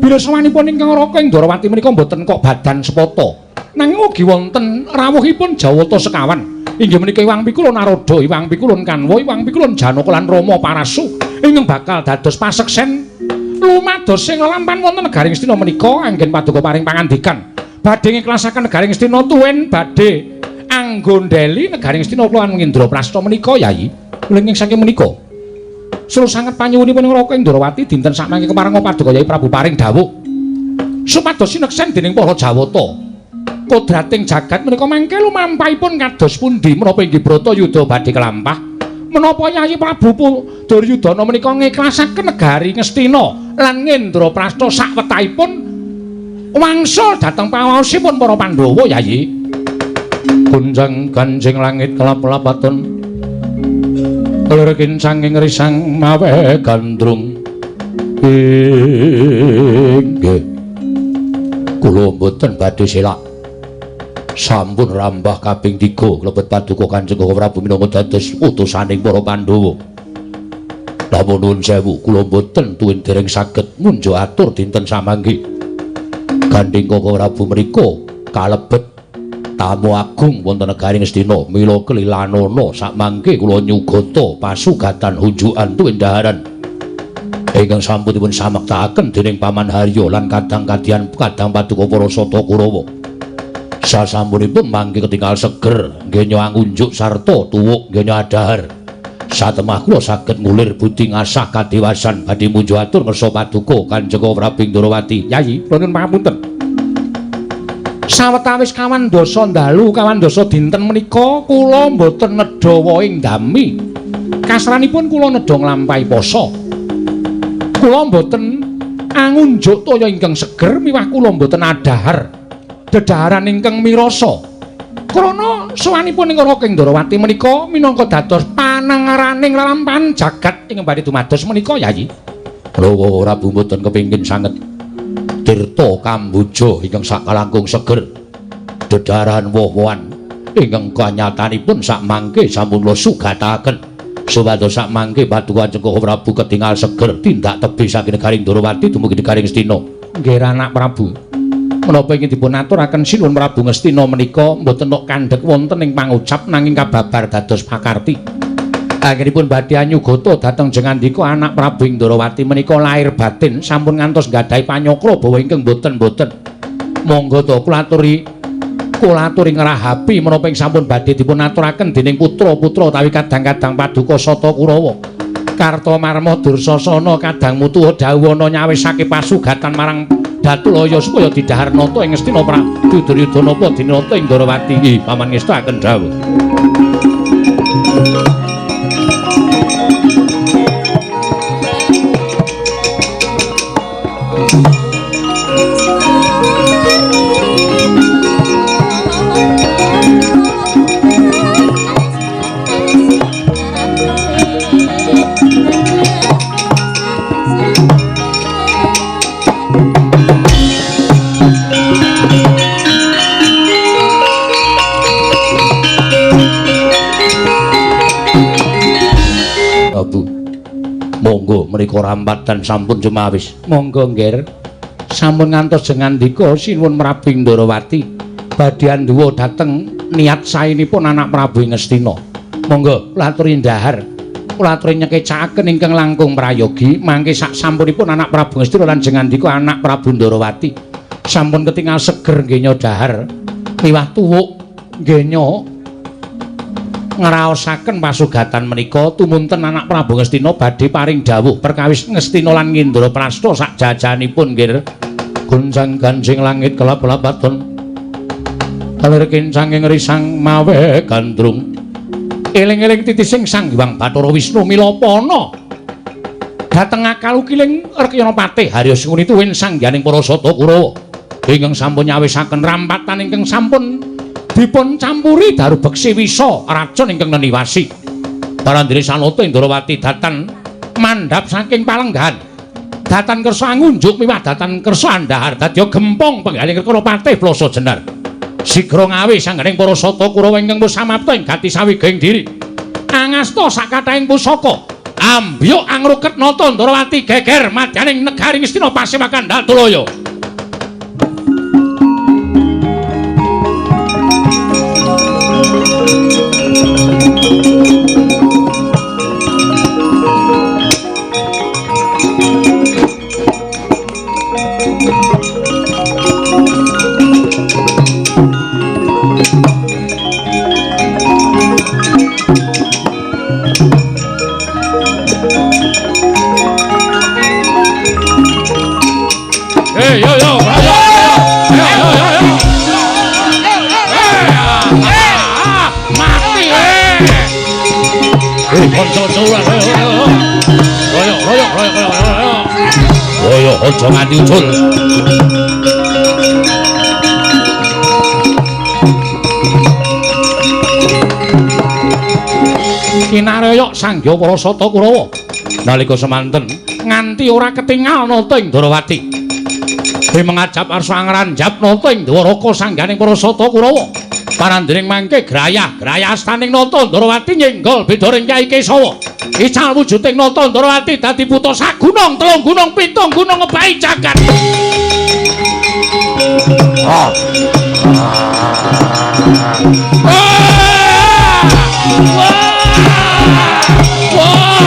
bila sowanipun ingkang ngraka ing Ndrawati menika mboten kok badan sepata, nanging ugi wonten rawuhipun Jawata sekawan. Inggih menika Iwang Pikulun Narada, Iwang Pikulun Kanwa, Iwang Pikulun Janaka lan Rama Parasu ingkang bakal dados paseksen lumados sing lelampan wonten negari Ngastina menika. Anggen paduka paring pangandikan badhe ngiklasaken negari Ngastina tuwin badhe anggondheli negari Ngastina kulawan Ngendraprasta menika Yayi. Kula ing saking menika suruh sanget panyuwunipun Raka ing Ndrawati dinten sakmangke keparenga paduka Yayi Prabu paring dawuh supados sineksen dening para Jawata. Kodrating jagat menika mangke lumampahipun kados pundi menapa inggih Bratayuda badhe kelampah, menapa Yayi Prabu Duryudana menika ngiklasaken negari Ngastina lan Ngendraprasta sakwetahipun wangsul dhateng pangaosipun para Pandhawa Yayi. Gunjang ganjing langit kelap-lapaton lir kincanging risang mawe gandrung. Inggih kula mboten badhe selak, sampun rambah kaping 3 klebet paduka Kanjeng Prabu minangka dados utusaning para Pandhawa. Lamun nuwun sewu kula mboten tuwin dereng saged ngunjuk atur dinten samangke. Gandheng Kaka Prabu mriku kalebet tamu agung wonten negari Ngastina, mila kelilanana sakmangke kula nyugata pasugatan unjukan tuwin daharan ingkang sampun dipun samektakaken dening Paman Harya lan kadang kadyan kadang paduka para Sata Kurawa. Sasampunipun mangke ketinggal seger nggenya angunjuk sarta tuwuk nggenya adahar. Satemah kula saged ngulir budi ngasah kadewasan badhe munjuk atur ngersa paduka Kanjeng Prabu Ndrawati. Yayi, kula nyuwun pangapunten. Sawetawis kawan dasa dalu, kawan dasa dinten menika kula mboten nedha wohing dami. Kasranipun kula nedha nglampahi poso. Kula mboten angunjuk toya ingkang seger miwah kula mboten adahar dedaharan ingkang mirasa. Krana sowanipun ing Raka Ndrawati menika minangka dados panangaraning lelampahan jagat ing badhe dumados menika Yayi. Kula Prabu mboten kepingin sanget tirta kamboja ingkang sakalangkung seger dedaharan woh-wohan ingkang kanyatanipun sakmangke sampun kula sugataken supados sakmangke paduka Kanjeng Prabu ketingal seger tindak tebih saking negari Ndrawati dumugi negari Ngastina. Nggih anak Prabu, menapa ingkang dipun aturaken Sinuwun Prabu Ngastina menika mboten tok kandhek wonten ing pangucap nanging kababar dados pakarti. Anggenipun badhe anyugata dhateng jengandika anak Prabu ing Ndrawati menika lahir batin sampun ngantos nggadahi panyakra bawa ingkang boten-boten. Monggo to kula aturi ngrahapi menapa ing sampun badhe dipun aturaken dening putra-putra utawi kadang-kadang paduka Sata Kurawa. Kartomarma Dursasana kadang mutuha dhawuhana nyawisake pasugatan marang Datulaya supaya didhahar nata ing Ngastina Prabu Duryudana apa dinata ing Ndrawati. Paman ngestakaken dawuh. Monggo menika rampatan sampun cumawis. Monggo nggih. Sampun ngantos jengandika Sinuwun Prabu Ndrawati badhe anduwa dhateng niat saenipun anak Prabu Ngastina. Monggo kula aturi ndahar, kula aturi nyekecakaken ingkang langkung prayogi mangke sak sampunipun anak Prabu Ngastina lan jengandika anak Prabu Ndrawati sampun ketingal seger nggenya dahar miwah tuwuk nggenya ngraosaken pasugatan menika tumunten anak Prabu Ngastina badhe paring dawuh perkawis Ngastina lan Ngendraprasta sakjajanipun nggih. Gunjang ganjing langit kelap-lapaton kalir kincanging risang mawe gandrung. Eling-eling titising Sang Hyang Bathara Wisnu milapana dhateng akal ukiling Rekyana Patih Harya Sengkuni tuwin sangyaning para Sata Kurawa ingkang sampun nyawisaken rampatan ingkang sampun dipun campuri daru beksi wisa racun ingkang neniwasi. Parandene sanata Indrawati datan Mandhap saking palenggahan. Datan kersa ngunjuk miwah datan kersa andhahar dadya gempong penggaling perkara patih Plasa Jenar. Sigra ngawe sanggening para sata Kurawa ingkang wis samapta ing gati sawigaing diri. Angasta sakathahing pusaka. Ambyuk angruket nata Ndrawati geger madyaning negari Ngastina pasewakan Datulaya. Hey, yo yo, ayo, ayo, ayo, ayo. Mati, eh. Kanca-kanca, ayo, ayo. Royok, royok, royok, royok, royok. Royok aja nganti ucul. Kinaroyok sangya para sata Kurawa. Nalika semanten nganti ora ketingal nata ing Ndrawati. Mengajap arsa ngranjap nata ing Dwaraka sangganing para sata Kurawa. Panandring mangke grayah-grayah astaning nata Ndrawati nyenggol bedaring Kyai Kesawa. Ical wujuding nata Ndrawati dadi buta sagunung, telung gunung, pitung gunung ngebahi jagat. Ah. Wah. Wah. Wah.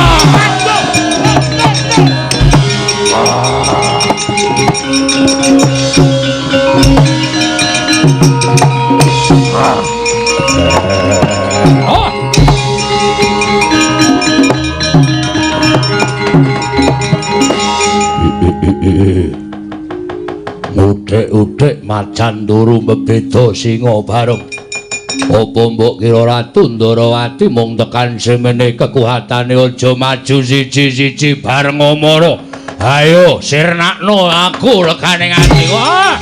Udik-udik macan turu mebeda singa bareng. Apa mbok kira Ratu Ndrawati mung tekan semene kekuatane aja maju siji-siji bareng Amara. Ayo sirnakno aku legane ati. Wah.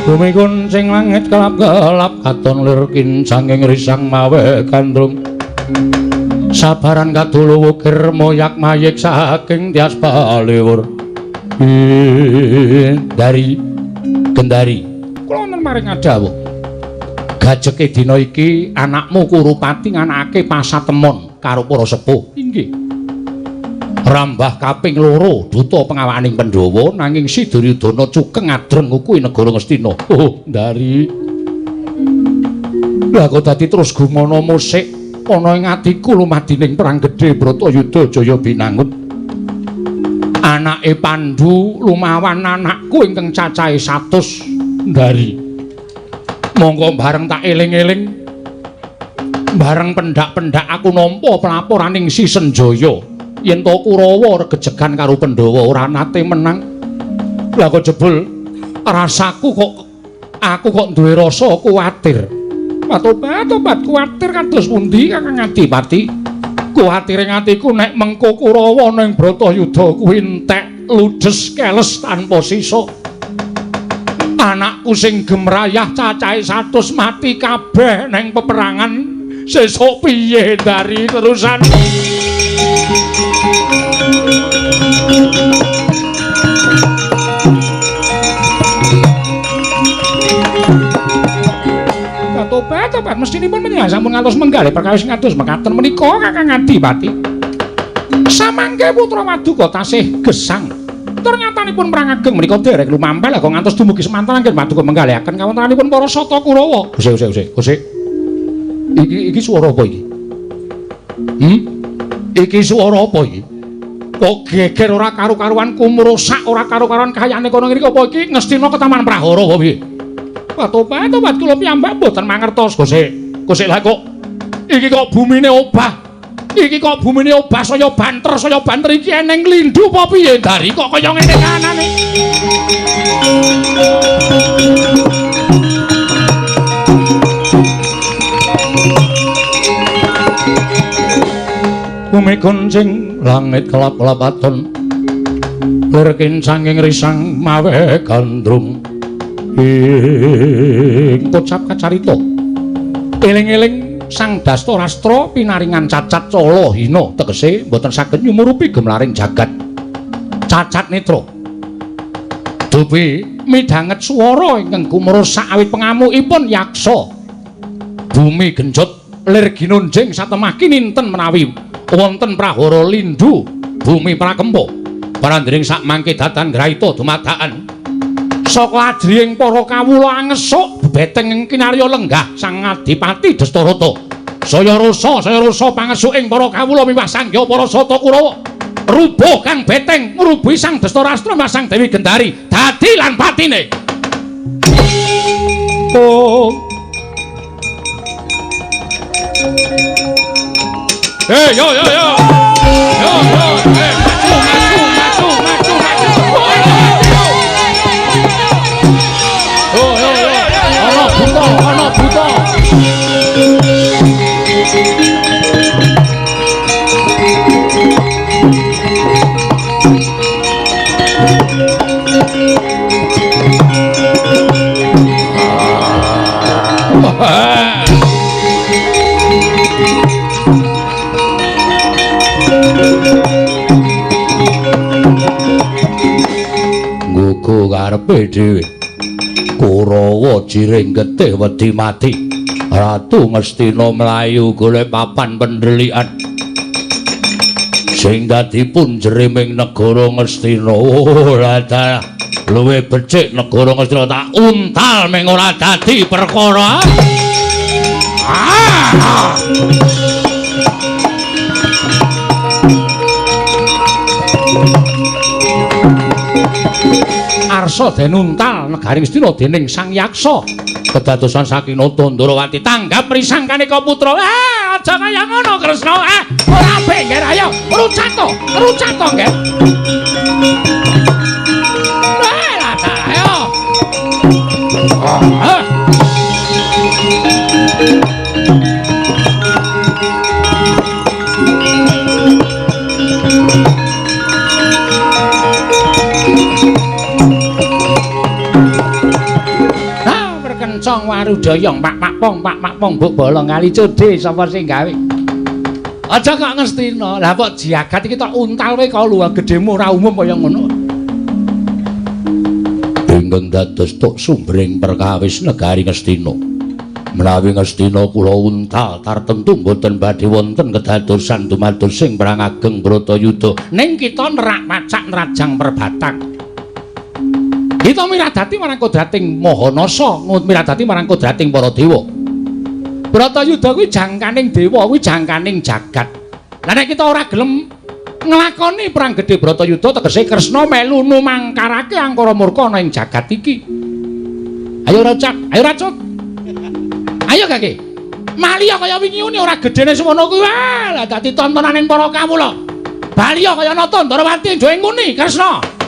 Bumi kuncing langit kelap-kelap katon lir kincanging risang mawe gandrung. Sabaran kadulu wukir moyak mayik saking tias paliwur. Dari Gendari, kula wonten maring adawuh. Gajeke dina iki anakmu Kurupati nganakake pasatemon karo para sepuh. Inggih. Rambah kaping loro duta pengawaning Pandhawa nanging si Duryudana cukeng adreng ngukuhi negara Ngastina. Oh, Ndari. Lah kok dadi terus gumana musik ana ing atiku lumadining perang gedhe Bratayuda Jaya Binangun. Anake Pandhu lumawan anakku ingkang cacahe 100, Ndari. Monggo bareng tak eling-eling. Bareng pendak-pendak aku nampa pelaporaning si Senjaya. Yen to Kurawa regejegan karo Pandhawa ora nate menang. Lah kok jebul rasaku kok aku kok duwe rasa kuwatir. Patobat kuwatir kados pundi Kakang Adipati? Kuwatire atiku nek mengko Kurawa ning Bratayuda kuwi entek ludes keles tanpa sisa. Anakku sing gemrayah cacahe 100 mati kabeh ning peperangan. Sesuk piye dari terusan? Tobat mestinipun menika sampun ngantos menggalih perkawis ngantos mekaten menika Kakang Adipati. Samangke putra Maduka tasih gesang. Ternyatanipun perang ageng menika dereng lumampah kok ngantos dumugi semanten anggen Maduka menggalihaken kawontenanipun para sata Kurawa. Gusik. Iki swara apa iki? Iki swara apa iki? Kok geger ora karu-karuan kumrusak ora karu-karuan kayane kono ngene iki apa iki Ngastina ketaman prahara apa piye? Tobat kula piyambak mboten mangertos Gusik. Gusik lah kok iki kok bumine obah. Iki kok bumine obah saya banter iki eneng lindhu apa piye Ndari kok kaya ngene kanane. Bumi goncing langit kelap-kelapaton lir kincanging risang mawe gandrung ing kocap kacarita eling-eling Sang Dastarastra pinaringan cacat cala hina tegese mboten saged nyumurupi gemlaring jagat cacat netra dupi midhanget swara ingkang gumresak awit pengamukipun yaksa bumi genjot lir ginunjing satemah kininten menawi wonten prahara lindhu bumi prakempa parandring sak mangke datan graita dumadakan saka ajrihing para kawula angesuk bebeteng kinarya lenggah Sang Adipati Dastarata saya rasa pangesuking para kawula miwah sangya para sata Kurawa rubuh kang beteng ngrubuhi Sang Dastarastra miwah Sang Dewi Gendari dadi lan patine. Oh. Hey, yo yo yo. Yo yo, hey, maju maju maju maju. Yo yo yo. Ana buta, ana buta. Nggo karepe dhewe. Kurawa jiring getih wedi mati. Ratu Ngastina mlayu golek papan pendhelikan. Sing dadi punjeriming negara Ngastina. Oh, lah luwih becik negara Ngastina tak untal ming ora dadi perkara. Ah! Arsa den untal negari Ngastina dening Sang Yaksa. Kedadosan saking Nata Ndrawati tanggap risang kaneka putra. Ah, aja kaya ngono Kresna. Ah, ora apik ngger ayo rucat to, rucat to ngger. Ah, lah ayo. Ah. Kencong warudayang pak pak pong pak pak pong mbok bolong kali codhe sapa sing gawe aja kok Ngastina lah kok jagat iki tok untal kowe kok luwih gedhemu ora umum kaya ngono ingkang dados tok sumbering perkawis negari Ngastina menawi Ngastina kula untal tartemtu mboten badhe wonten kedadosan dumados sing perang ageng Bratayuda ning kita nerak pacak nerajang perbatang. Kita miradati marang kodrating Mahanasa, miradati marang kodrating para dewa. Bratayuda kuwi jangkaning dewa, kuwi jangkaning jagat. Lah nek kita ora gelem nglakoni perang gedhe Bratayuda tegese Kresna melu numangkarake angkara murka ana ing jagat iki. Ayo racak, ayo racut. Ayo kake. Maliya kaya wingi uni ora gedhene semono kuwi. Wah, lah dadi tontonaning para kawula. Baliya kaya Nata Ndrawati njoe nguni Kresna.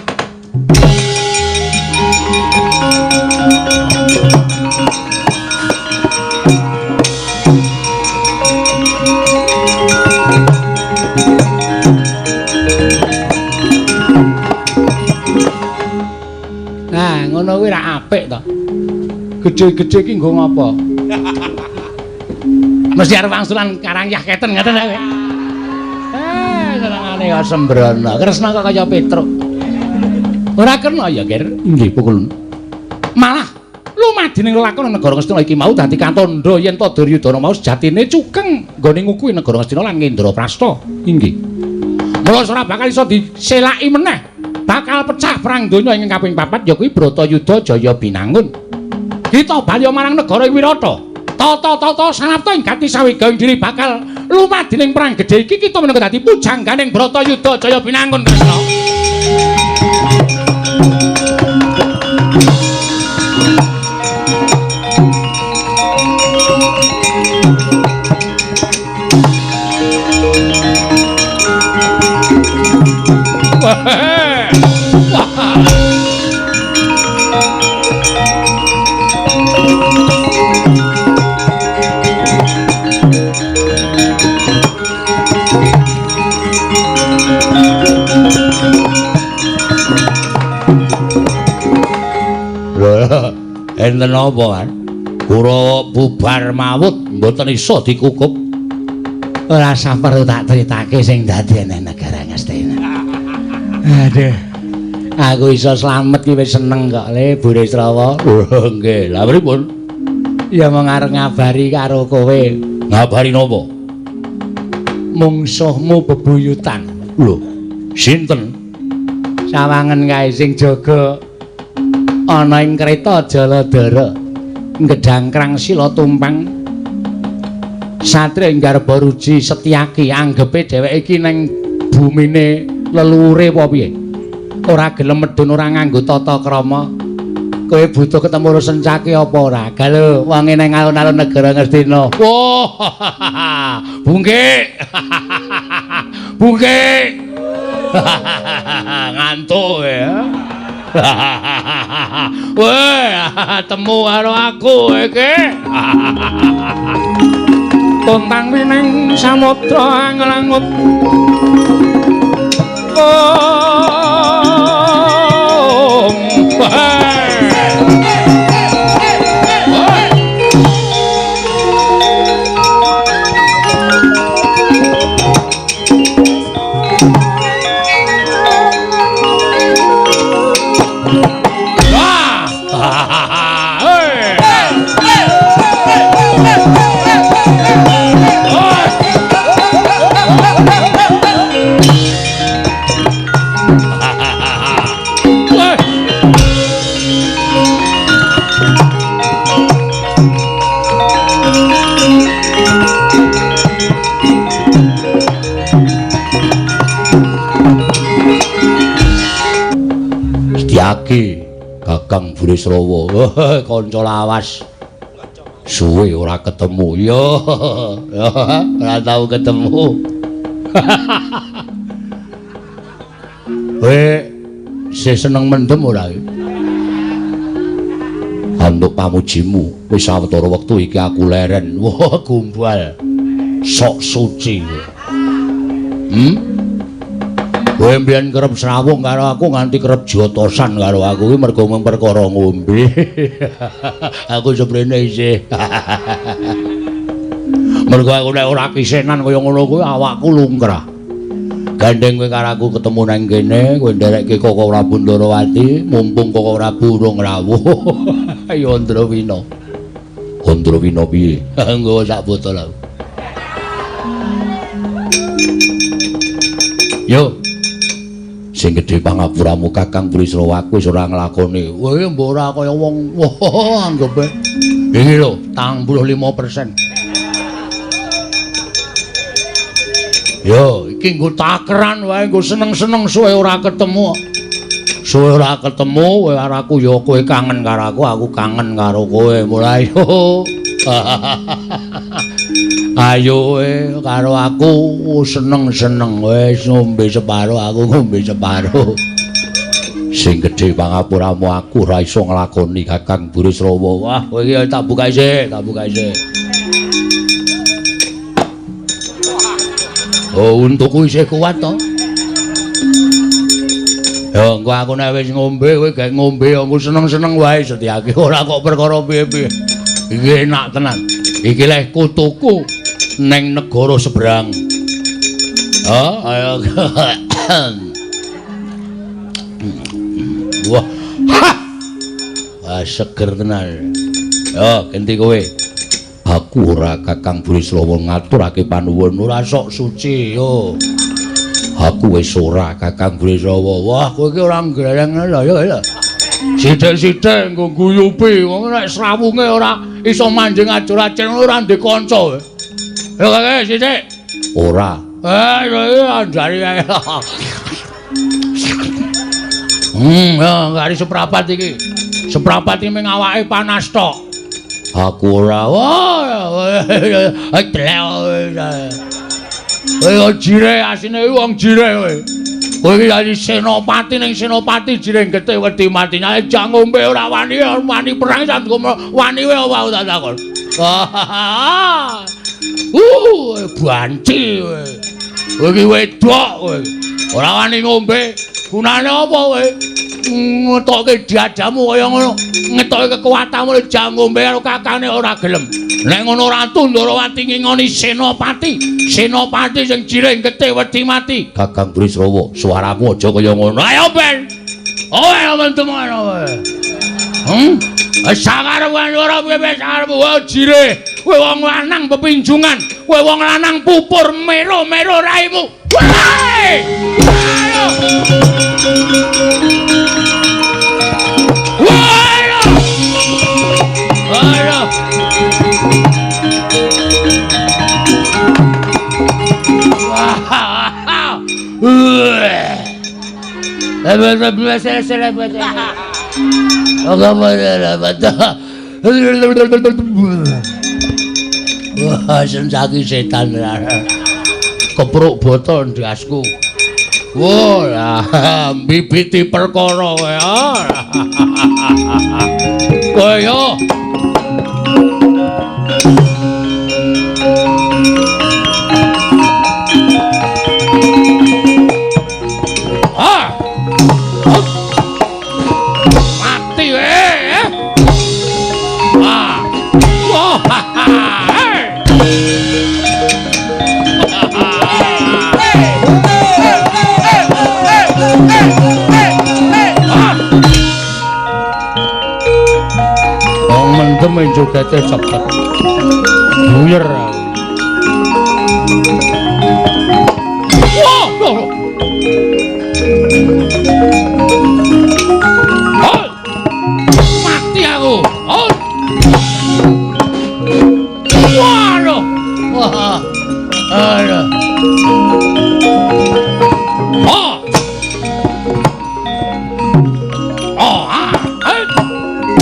Nah, ngono kuwi ra apik to. Gedhe-gedhe iki nggo ngapa? Mesti arep wangsulan Karangyah keten ngoten ta kowe. Eh, senengane ya sembrono. Kresna kok kaya Petruk. Ora kena ya, Ger. Inggih, pukul. Malah lumadining lelakon negara Ngastina iki mau dadi kantandha yen to Duryudana mau sejatine cukeng nggone ngukuhi negara Ngastina lan Ngendraprasta. Inggih. Mula ora bakal iso diselaki meneh. Bakal pecah perang donya ingkang kaping papat ya kuwi Bratayuda Jaya Binangun. Kita bali marang negara Wirata. Tata-tata sanapta ing gati sawigaing diri bakal lumadining perang gedhe iki kita minangka dadi pujangganing Bratayuda Jaya Binangun Kresna. Enten apa, Mas? Kurawa bubar mawut mboten iso dikukup. Ora saperlu tak critake sing dadi nang negara Ngastina. Aduh. Aku iso slamet ki wis seneng kok le Burisrawa. Nggih, lha pripun? Ya mung arep ngabari karo kowe. Ngabari napa? Mungsuhmu bebuyutan. Lho, sinten? Sawangen kae sing jaga ana ing kreta Jaladara. Gedhangkrang sila tumpang. Satria ing garba ruji Setyaki anggepe dheweke iki ning bumine leluhure apa piye? Ora gelem medhun, ora nganggo tata krama. Kowe butuh ketemu karo Sencaki apa ora? Galo wonge nang alun-alun negara Ngastina. Wah, bungke. Bungke. Ngantuk ya. Weh, temu karo aku iki. Tontang wining samudra anglangut. Om. Setyaki Kakang Burisrawa, kanca lawas. Suwe ora ketemu. Yo, ora tau ketemu. Kowe isih seneng mendem ora? Antuk pamujimu, wis sawetara wektu iki aku leren. Wah, gombal. Sok suci. Kowe mbiyen kerep srawung karo aku nganti kerep jotosan karo aku kuwi mergo mung perkara ngombe. Aku seprene isih. Mergo aku nek ora kisenan kaya ngono kuwi awakku lungkrah. Gandeng kowe karo aku ketemu nang kene, kowe nderekke Koko Prabu Ndarawati, mumpung Koko Prabu urung rawuh. Ayo Andrawina. Andrawina piye? Nggawa sak botol aku. Yo. Sing gedhe pangapuramu Kakang Burisrawa aku wis ora nglakoni. Kowe mbok ora kaya wong wah anggepe. Iki lho, 85%. Yo, iki nggo takeran wae, nggo seneng-seneng suwe ora ketemu. Suwe ora ketemu, kowe karo aku ya kowe kangen karo aku, aku kangen karo kowe. Mulai yo. Ayo kowe karo aku seneng-seneng wis ngombe separo, aku ngombe separo. Sing gedhe pangapuramu aku ora iso nglakoni Kakang Burisrawa. Wah, kowe iki tak buka isih, tak buka isih. Oh, untukku isih kuat to. Ya engko aku nek wis ngombe kowe gawe ngombe aku seneng-seneng wae Setyaki. Ora kok perkara piye-piye. Iki enak tenan. Iki leh kutuku neng negara seberang. Oh, ayo. Wah. Ha. Wah, seger tenan. Yo, genti kowe. Aku ora Kakang Burisrawa ngaturake panuwun ora sok suci yo. Aku wis ora Kakang Burisrawa. Wah, kowe iki ora nggreng lho ya lho. Sithik-sithik nggo guyupi wong nek srawunge ora iso manjing ajur-ajur ora ndek kanca. Yo kakek sithik. Ora. Eh, andari ae. Ya kari seprapat iki. Seprapat iki mung awake panas tok. Aku ora. Wah, kowe jire asine wong jire kowe. Kowe iki dadi senopati ning senopati jire getih wedi mati. Nek jak ngombe ora wani, wani perang sak wani wae apa tak takon. Banci kowe. Kowe iki wedok kowe. Ora wani ngombe. Gunane apa kowe? Ngetokke dadamu kaya ngono. Ngetoke kekuatanmu jangombe karo kakane ora gelem. Nek ngono Ratu Ndorowati ngingoni Senopati. Senopati sing jirih getih wedi mati. Kakang Burisrawa, suaramu aja kaya ngono. Ayo ben. Owe mentem ngono. Sakarepmu ora piye sakarepmu jirih. Kowe wong lanang pepinjungan, kowe wong lanang pupur mero-mero raimu. Woi! Ayo. Woi! Ayo. Wah, sensaki setan. Kepruk botol ndasku. Wah, lah mbibiti perkara kowe. Kowe yo. Mati kowe. Ah. Wah. Wong mendem jogete cepet. Buyer. Wah, mati aku. Waduh. Wah. Aduh. Oh. Oh, ah.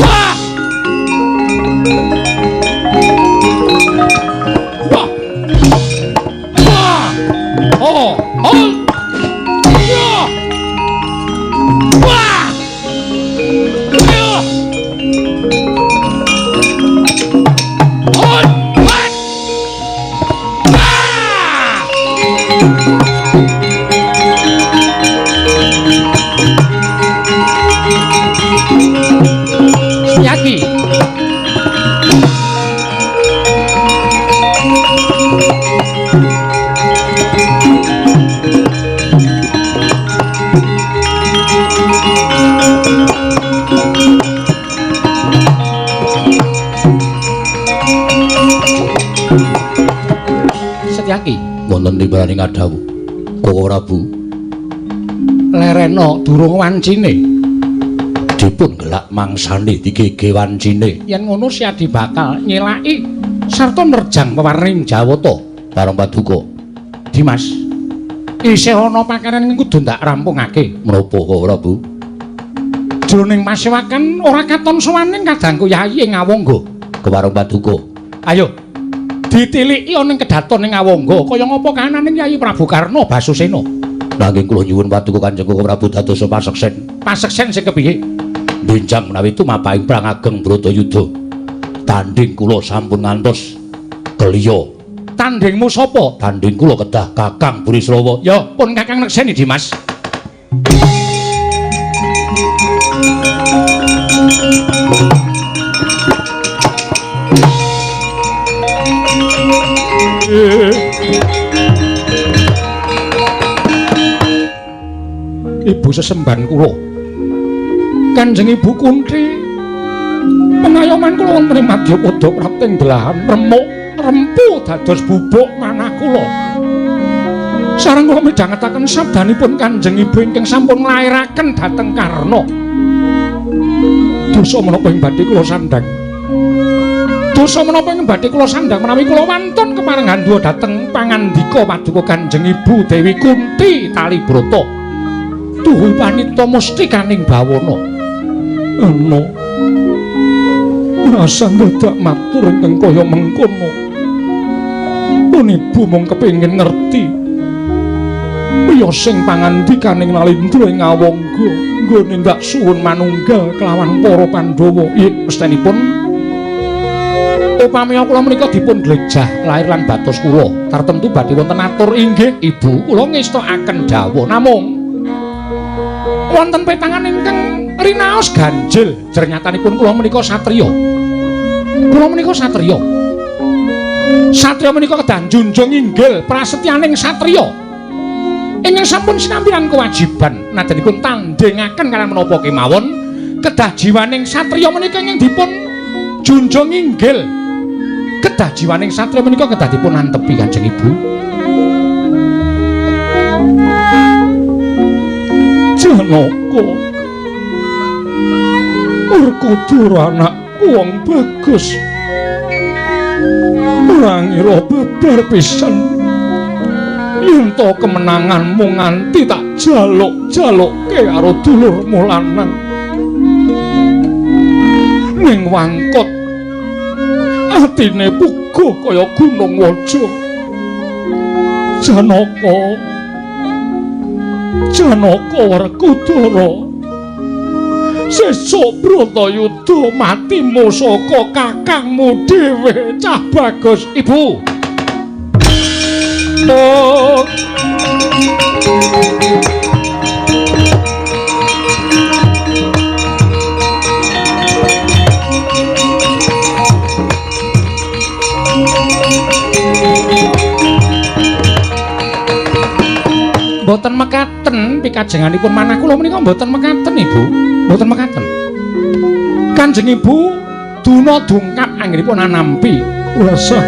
Wah. Wah. Wah. Oh. Oh. Ya. Wah. Ya. Oh. Yaki. Setyaki wonten timbalane ngadhawuh Koko Prabu. Lereno durung wancine. Dipun gelak mangsane digege wancine. Yen ngono Siadi bakal nyelaki sarta nerjang pewarning Jawata. Bareng paduka. Dimas, isih ana pakaran kudu ndak rampungake. Menapa Koko Prabu? Jroning pasewakan ora katon sowaning kadangku Yayi ing Awangga. Kepareng paduka. Ayo ditiliki ana ing kedaton ing Awangga kaya ngapa kahanane Yayi Prabu Karna Basusena. Nanging kula nyuwun paduka Kanjeng Koko Prabu dados paseksen. Paseksen sing kepiye? Benjang menawi tumapahing perang ageng Bratayuda. Tanding kula sampun ngantos keliya. Tandingmu sapa? Tanding kula kedah Kakang Burisrawa. Ya, pun Kakang nekseni Dimas. Ibu sesembahan kula. Kanjeng Ibu Kunti, pengayoman kula wonten ing Madyapada prapting belahan remuk rempu dados bubuk manah kula. Sareng kula midhangetaken sabdanipun Kanjeng Ibu ingkang sampun nglairaken dhateng Karna. Dosa menapa ing badhe kula sandhang? Dosa menapa ing badhe kula sandhang menawi kula wantun kepareng handhuwa dhateng pangandika paduka Kanjeng Ibu Dewi Kunti Talibrata. Tuhu panita mustikaning bawana. Ana rasa dadak matur ingkang kaya mengkono. Pun ibu mung kepengin ngerti wiyos sing pangandikaning Nalindra ing Awangga nggone ndak suwun manunggal kelawan para Pandhawa. Ih, mestenipun upami kula menika dipun glejah lair lan batos kula tartemtu badhe wonten atur inggih Ibu kula ngestokaken dawuh. Namung Wonten petangan ingkang rinaos ganjil. Jernyatanipun kula menika satriya. Kula menika satriya. Satriya menika kedah njunjung inggil prasetyaning satriya. Ingkang sampun sinampiran kewajiban nadanipun tandhingaken kaliyan menapa kemawon kedah jiwaning satriya menika ingkang dipun junjung inggil. Kedah jiwaning satriya menika kedah dipun antepi Kanjeng Ibu. Janaka, Werkudara anakku wong bagus, ora ngira babar pisan. Yen to kemenanganmu nganti tak jaluk-jalukke karo dulurmu lanang. Ning wangkot atine puguh kaya gunung waja. Janaka, Janaka Werkudara, sesuk Bratayuda matimu saka kakangmu dhewe cah bagus. Ibu. Oh. Mboten mekaten pikajenganipun manah kula menika mboten mekaten Ibu. Mboten mekaten. Kanjeng Ibu duna dungkap anggenipun anampi. Lasah.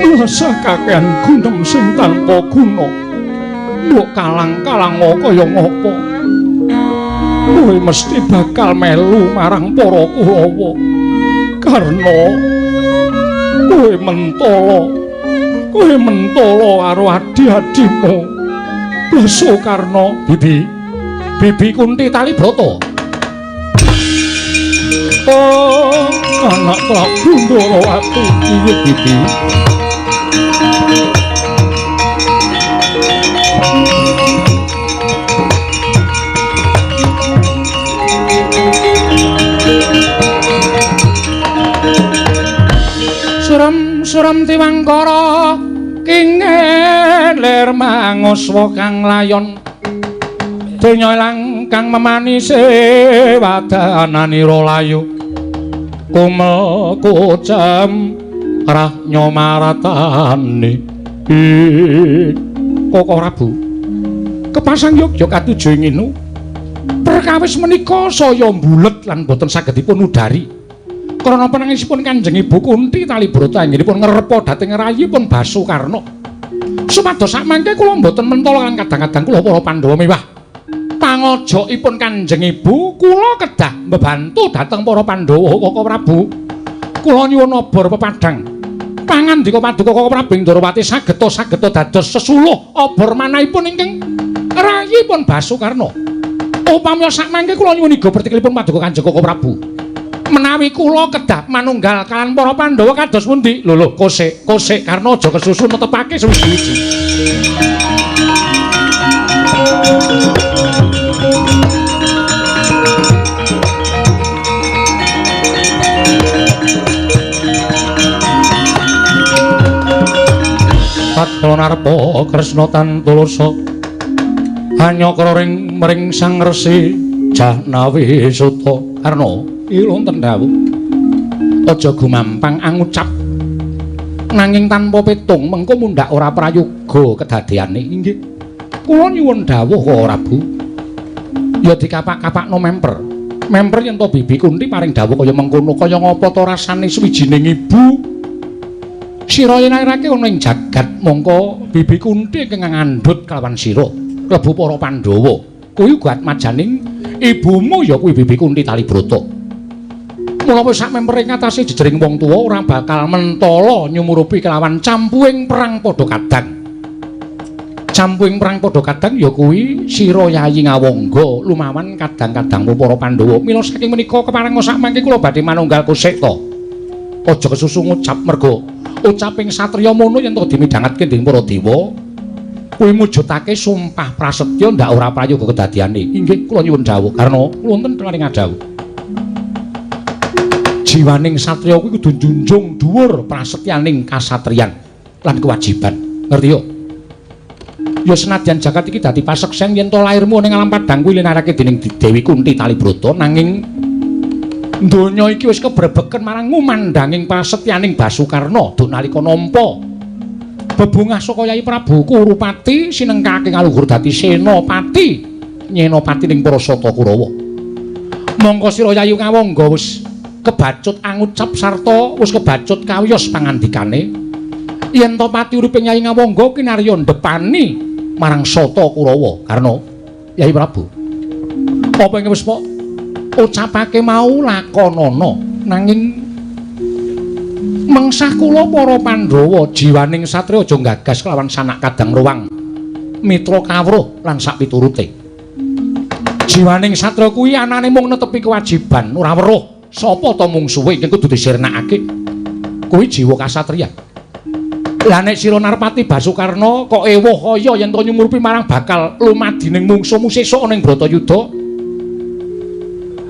Lasah kakean gunem sing tanpa guna. Mbok kalang-kalang kaya ngapa? Kowe mesti bakal melu marang para Kurawa. Karna kowe mentala. Kowe mentala karo adi-adimu. Basukarna, Bibi. Bibi Kunti Talibrata. Oh, anak Prabu Ndorowati iki Bibi. Suram-suram tiwangkara kingen lir manguswa kang layon. Donya ilang kang memanise wadananira layu. Kumel kucem rahnya maratane. Koko Prabu, kepasang yogya katuju ing inu. Perkawis menika saya mbulet lan boten saged dipun udari. Krana penangisipun Kanjeng Ibu Kunti Talibrata anggenipun ngrepa dhateng rayipun Basukarna. Supados sakmangke kula mboten mentala lan kadang-kadang kula para Pandhawa mewah. Pangojokipun Kanjeng Ibu kula kedah mbebantu dhateng para Pandhawa Koko Prabu. Kula nyuwun obor pepadhang. Pangandika paduka Koko Prabu Ndorowati sageta-sageta dados sesuluh obor manahipun ingkang rayipun Basukarna. Upami sakmangke kula nyuwun iga pertikilipun paduka Kanjeng Koko Prabu. Menawi kula kedah manunggal kalian para Pandhawa kados pundi? Lho lho, kosek, kosek karena aja kesusu netepake suwi-wiji. Tatkala narpa Kresna tantulasa hanyakra ring mring Sang Resi Jahnawi Suta. Karna wonten dawuh aja gumampang angucap nanging tanpa petung mengko mundhak ora prayoga kedadeane. Inggih kula nyuwun dawuh kok Prabu. Ya dikapak-kapakno memper. Memper yen to Bibi Kunti paring dawuh kaya mengkono kaya ngapa to rasane suwijining ibu sira yen akhirake ana ing jagat mongko Bibi Kunti ingkang ngandhut kelawan sira klebu para Pandhawa kuwi uga atmajaning ibumu ya kuwi Bibi Kunti Talibrata. Mula wis sak memper ing atase jejering wong tuwa ora bakal mentala nyumurupi kelawan campuhing perang padha kadang. Campuhing perang padha kadang ya kuwi sira Yayi Ngawangga lumawan kadang-kadangmu para Pandhawa. Mila saking menika kepareng sak mangke kula badhe manunggal Kuseta. Aja kesusu ngucap merga ucaping satriya mono yen to dimidhangatke dening para dewa kuwi mujudake sumpah prasetya ndak ora prayoga kedadiane. Inggih kula nyuwun dawuh karena wonten paring dawuh. Jiwaning satriya kuwi kudu njunjung dhuwur prasetyaning kasatriyan lan kewajiban. Ngerti yo? Ya senadyan jagat iki dadi paseksen yen to lairmu ning alam padang kuwi linarake dening Dewi Kunti Talibrata, nanging donya iki wis kebrebeken marang ngumandhanging prasetyaning Basukarna duk nalika nampa bebungah saka Yayi Prabu Kurupati sinengkake ngaluhur dadi senopati nyenopati ning para Sata Kurawa. Mongko sira Yayi Ngawangga wis kebacut angucap sarta wis kebacut kawiyos pangandikane yen to pati uripe Yayi Ngawangga kinarya ndepani marang Sata Kurawa. Karna Yayi Prabu, apa ing wis mbok ucapake mau lakonana, nanging mengsah kula para Pandhawa jiwaning satriya aja gagas kelawan sanak kadang ruwang mitra kawruh lan sak piturute. Jiwaning satriya kuwi anane mung netepi kewajiban, ora weruh sapa ta mungsuhe ingkang kudu disirnakake. Kuwi jiwa kasatriyan. Lah nek sira Narpati Basukarna kok ewuh kaya yen to nyumurupi marang bakal lumadining mungsuhmu sesuk ana ing Bratayuda,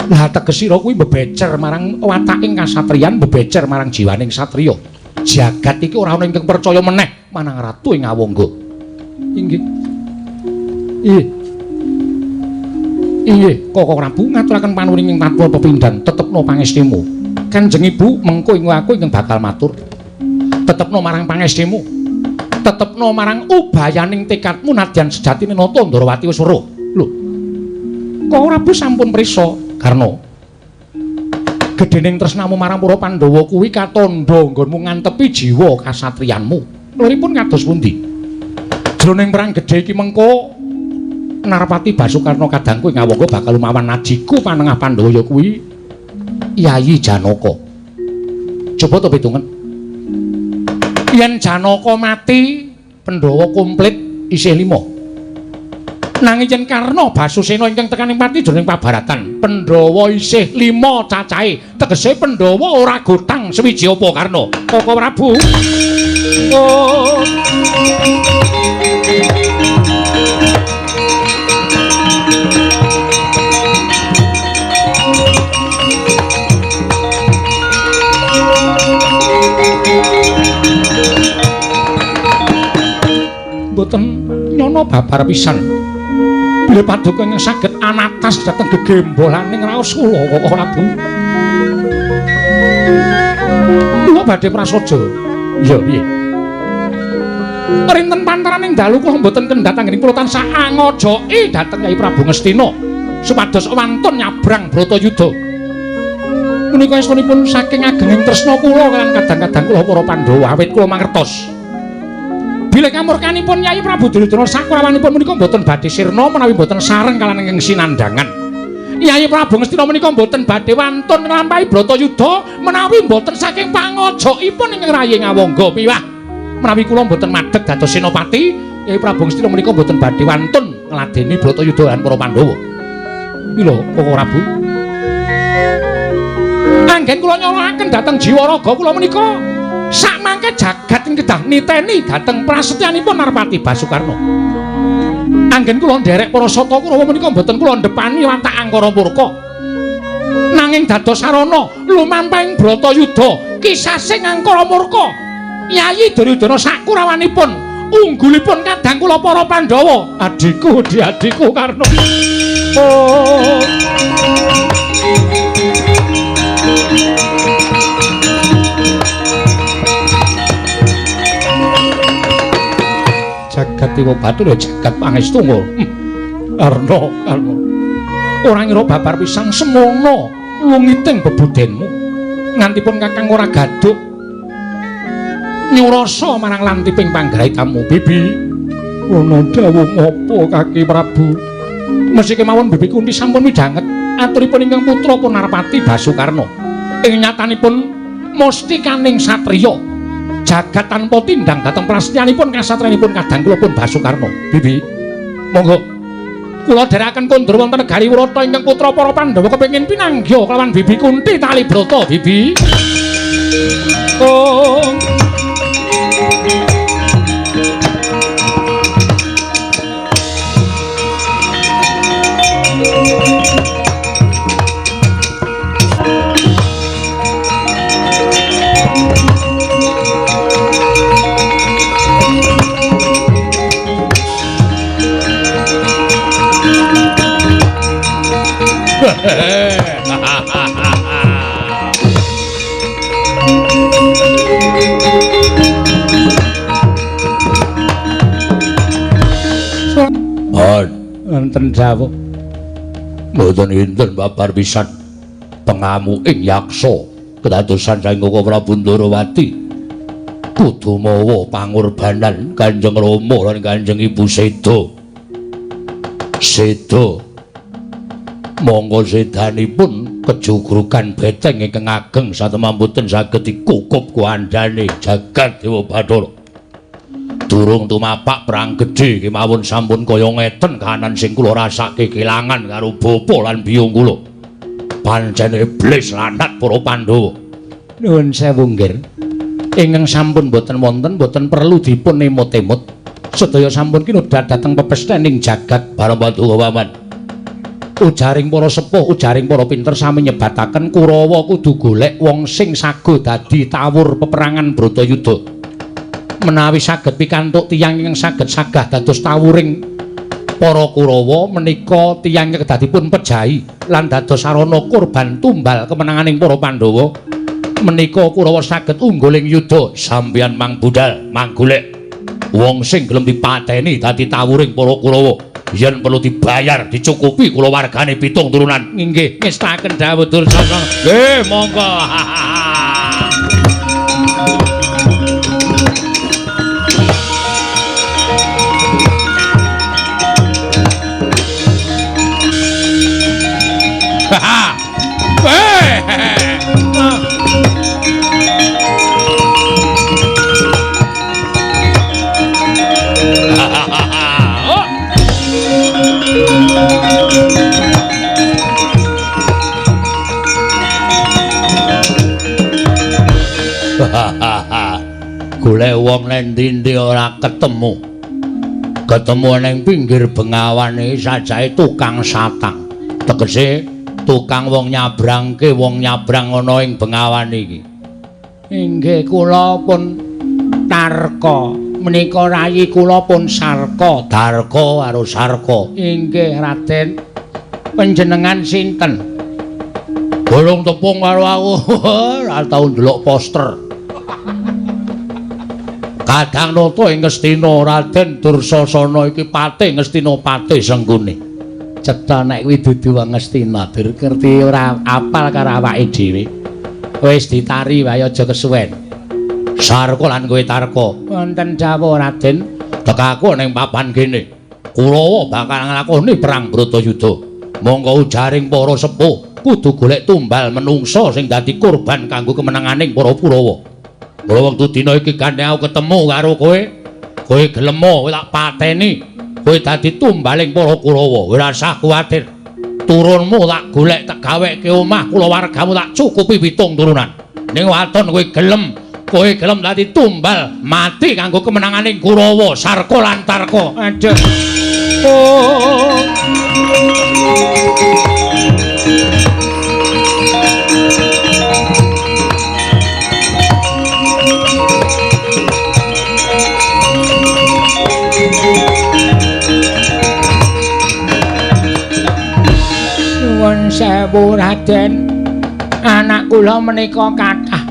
lah teges sira kuwi bebecer marang wataking kasatriyan, bebecer marang jiwaning satriya. Jagat iki ora ana ingkang percaya meneh marang Ratu ing Awangga. Inggih. Inggih. Inggih, Koko Prabu ngaturaken panuwun ing tanpa pepindhan, tetepno pangestimu. Kanjeng Ibu mengko ing aku ingkang bakal matur. Tetepno marang pangestimu. Tetepno marang ubayaning tekadmu nadyan sejatine Nata Ndrawati wis weruh. Lho. Koko Prabu sampun prisa. Karna gedhening tresnamu marang para Pandhawa kuwi katandha nggonmu ngantepi jiwa kasatriyanmu. Luripun kados pundi? Jroning perang gedhe iki mengko Narpati Basukarna kadangku ing Awangga bakal lumawan ajiku panengah Pandhawa ya kuwi Yayi Janaka. Coba to pitungen. Yen Janaka mati, Pandhawa komplit isih 5. Nanging yen Karna Basusena ingkang tekaning pati jroning pabaratan, Pandhawa isih 5 cacahe. Tegese Pandhawa ora gotang sewiji apa Karna. Koko Prabu. Oh. Mboten nyono babar pisan. Bilih paduka ingkang saged anatas dhateng gegembolaning raos kula Koko Prabu. Kula badhe prasaja. Iya piye? Rinten pantaraning dalu kula mboten kendhat anggenipun kula tansah angojoki dhateng Kyai Prabu Ngastina supados wantun nyabrang Bratayuda. Punika estunipun saking agenging tresna kula lan kadang-kadang kula para Pandhawa awit kula mangertos. Bilih kamurkanipun Yayi Prabu Duryudana sakurawanipun menika mboten badhe sirna menawi mboten sareng kaliyan ingkang sinandhangan. Yayi Prabu Ngastina menika mboten badhe wantun nglampahi Bratayuda menawi mboten saking pangojokipun ingkang rayi Ngawangga. Piwah menawi kula mboten madheg dados senopati, Yayi Prabu Ngastina menika mboten badhe wantun ngladeni Bratayuda lan para Pandhawa. Mila Koko Prabu, anggen kula nyolokaken dhateng jiwa raga kula menika sakmangke jagat ing kedah niteni dhateng prasetyanipun Narpati Basukarna. Anggen kula nderek para Sata Kurawa menika mboten kula ndepani watak angkara murka. Nanging dados sarana lumampahing Bratayuda kisasing angkara murka Yayi Duryudana sakurawanipun unggulipun kadang kula para Pandhawa. Adhiku, adhiku Karna. Oh. Jagat Dewa Bathara jagat pangestu. Karna, Karna. Ora ngira babar pisan semono lungiting bebudenmu. Ngantipun Kakang ora gaduk nyurasa marang lantiping panggraitamu, Bibi. Ana dawuh ngapa Kaki Prabu? Mesti kemawon Bibi Kunti sampun midhanget aturipun ingkang putra pun Narpati Basukarna. Ing nyatanipun mustikaning satriya jagat tanpa tindang dhateng prasetyanipun kasatriyanipun kadang kula pun Basukarna. Bibi, monggo kula dherekaken kondur wonten negari Wirata ingkang putra para Pandhawa kepengin pinanggih kelawan Bibi Kunti Talibrata, Bibi. Oh. Wonten dawuh mboten enten babar pisan pengamuking yaksa kedadosan saking Koko Prabu Ndorowati kudu mawa pangorbanan Kanjeng Rama lan Kanjeng Ibu seda. Seda monggo sedanipun kejugrugan beteng ingkang ageng satemah mboten saged dikukup kuandhane jagat Dewa Bathara. Durung tumapak perang gedhe kemawon sampun kaya ngeten kahanan sing kula rasake kelangan karo bapa lan biyung kula. Pancen iblis lanat para Pandhawa. Nuwun sewu nggih. Ingkang sampun boten wonten boten perlu dipun emot-emot. Sedaya sampun kinodhat dhateng pepesthening jagat Parampaduka Paman. Ujaring para sepuh, ujaring para pinter sami nyebataken Kurawa kudu golek wong sing sago dadi tawur peperangan Bratayuda. Menawi saged pikantuk tiyang ingkang saged sagah dados tawuring para Kurawa menika tiyang kedadipun pejahi lan dados sarana korban tumbal kemenanganing para Pandhawa menika Kurawa saged unggul ing yuda. Sampeyan mang budal mang golek wong sing gelem dipateni dadi tawuring para Kurawa, yen perlu dibayar dicukupi kulawargane 7 turunan. Inggih, ngestaken dawuh Dursasana. Nggih, monggo. Golek wong nang ndi-ndi ora ketemu. Ketemu ning pinggir bengawan iki sajae tukang satang. Tegese tukang wong nyabrangke wong nyabrang ana ing bengawan iki. Inggih kula pun Tarka. Menika rayi kula pun Sarka. Tarka karo Sarka. Inggih Raden. Panjenengan sinten? Bolong tepung karo aku. Ora tau ndelok poster. Kadang nata ing Ngastina Raden Dursasana iki patih Ngastina patih Sengkuni. Cetha nek kuwi dudu wong Ngastina, dur ngerti ora apal karo awake dhewe. Wis ditari wae aja kesuwen. Sarka lan kowe Tarka. Wonten dawuh Raden, tekaku ning papan kene. Kurawa bakal nglakoni perang Bratayuda. Monggo ujaring para sepuh kudu golek tumbal menungsa sing dadi korban kanggo kemenanganing para Kurawa. Mula wektu dina iki gandeng aku ketemu karo kowe, kowe gelem kowe tak pateni, kowe dadi tumbaling para Kurawa. Ora usah kuwatir. Turunmu tak golek tak gaweke omah kulawargamu tak cukupi 7 turunan. Ning waton kowe gelem dadi tumbal mati kanggo kemenanganing Kurawa, Sarka lan Tarka. Aduh. Oh. Nuwun sewu Raden, anak kula menika kathah.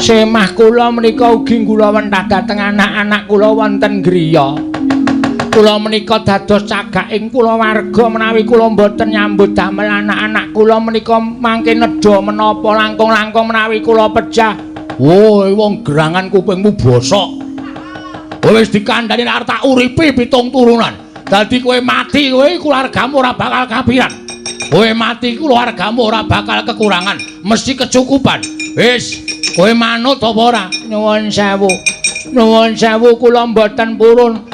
Semah kula menika ugi kula wentah dhateng anak-anak kula wonten griya. Kula menika dados cagaking kulawarga menawi kula mboten nyambut damel anak-anak kula menika mangke nedha menapa langkung-langkung menawi kula pejah. Woi, wong gerangan kupingmu bosok. Kowe wis dikandhani nek arep tak uripi 7 turunan. Dadi kowe mati kowe keluargamu ora bakal kapiran. Kowe mati keluargamu ora bakal kekurangan, mesti kecukupan. Wis, kowe manut apa ora? Nuwun sewu. Nuwun sewu kula mboten purun.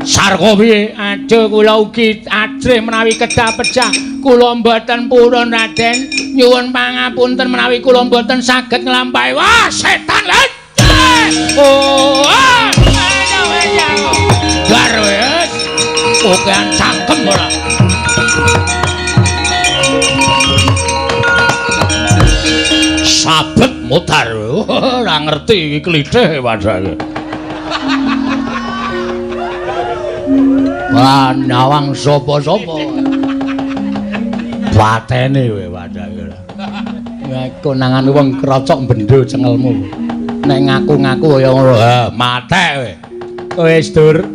Sarka piye? Aduh kula ugi ajrih menawi kedah pejah. Kula mboten purun Raden. Nyuwun pangapunten menawi kula mboten saged nglampahi. Wah, setan lan. Oh. Bar wis. Okean cangkem ora. Sabet modar. Ora ngerti iki klithih padahal. Wah, nyawang sapa-sapa. Patene kowe wadah. Konangan wong krocok bendo cengelmu. Nek ngaku-ngaku kaya ngono, ha matek kowe. Wis Dur,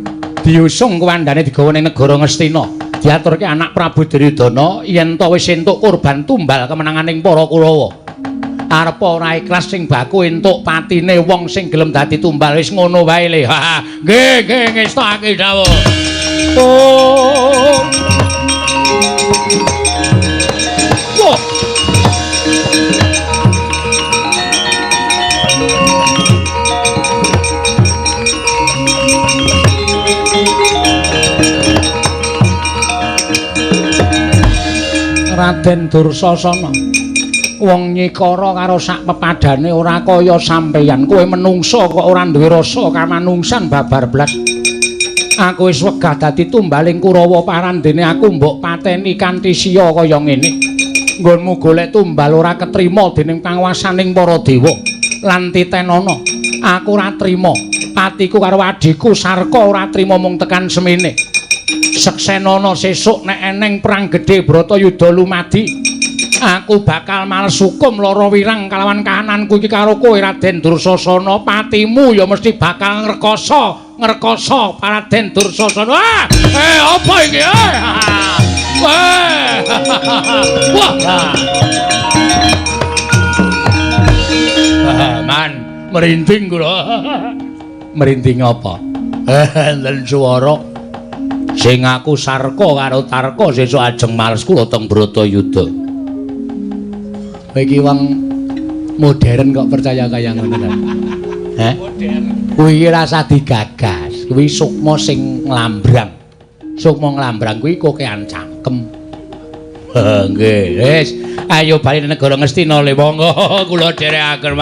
diusung kuwandane digawa ning negara Ngastina. Diaturke anak Prabu Duryudana yen to wis entuk korban tumbal kemenanganing para Kurawa. Arep ora ikhlas sing baku entuk patine wong sing gelem dadi tumbal wis ngono wae le. Ha, nggih nggih ngestokake dawuh. Oh. Wah. Raden Dursasana, wong nyikara karo sak pepadane ora kaya sampeyan. Kowe menungsa kok ora duwe rasa kamanungsan babar blas. Aku wis wegah dadi tumbaling Kurawa parandene aku mbok pateni kanthi siya kaya ngene. Nggonmu golek tumbal ora ketrima dening panguwasaning para dewa lan titenana. Aku ora trima. Patiku karo adhiku Sarka ora trima mung tekan semene. Seksenana sesuk nek eneng perang gedhe Bratayuda lumadi, aku bakal males hukum lara wirang kalawan kahananku iki karo kowe Raden Dursasana. Patimu ya mesti bakal ngrekoso, ngrekoso Raden Dursasana. Ah, apa iki? Wah. Wah. Man, merinding kula. Merinding apa? Enten swara sing aku Sarka karo Tarka sesuk ajeng males kula teng Bratayuda. Kowe iki wong modern kok percaya kaya ngono ta? Heh? Modern. Kuwi rasa digagas, kuwi sukma sing nglambrang. Sukma nglambrang kuwi kokean cangkem. Nggih, wis. Ayo bali negara Ngastina le monggo kula dherekaken.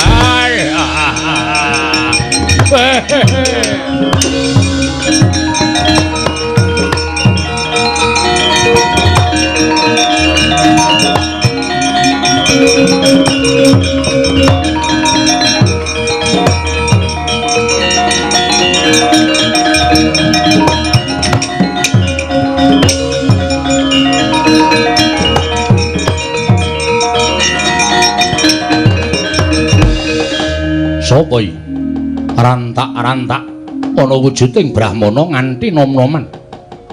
Sapa iki? Rantak-rantak ana wujuding brahmana nganti nom-noman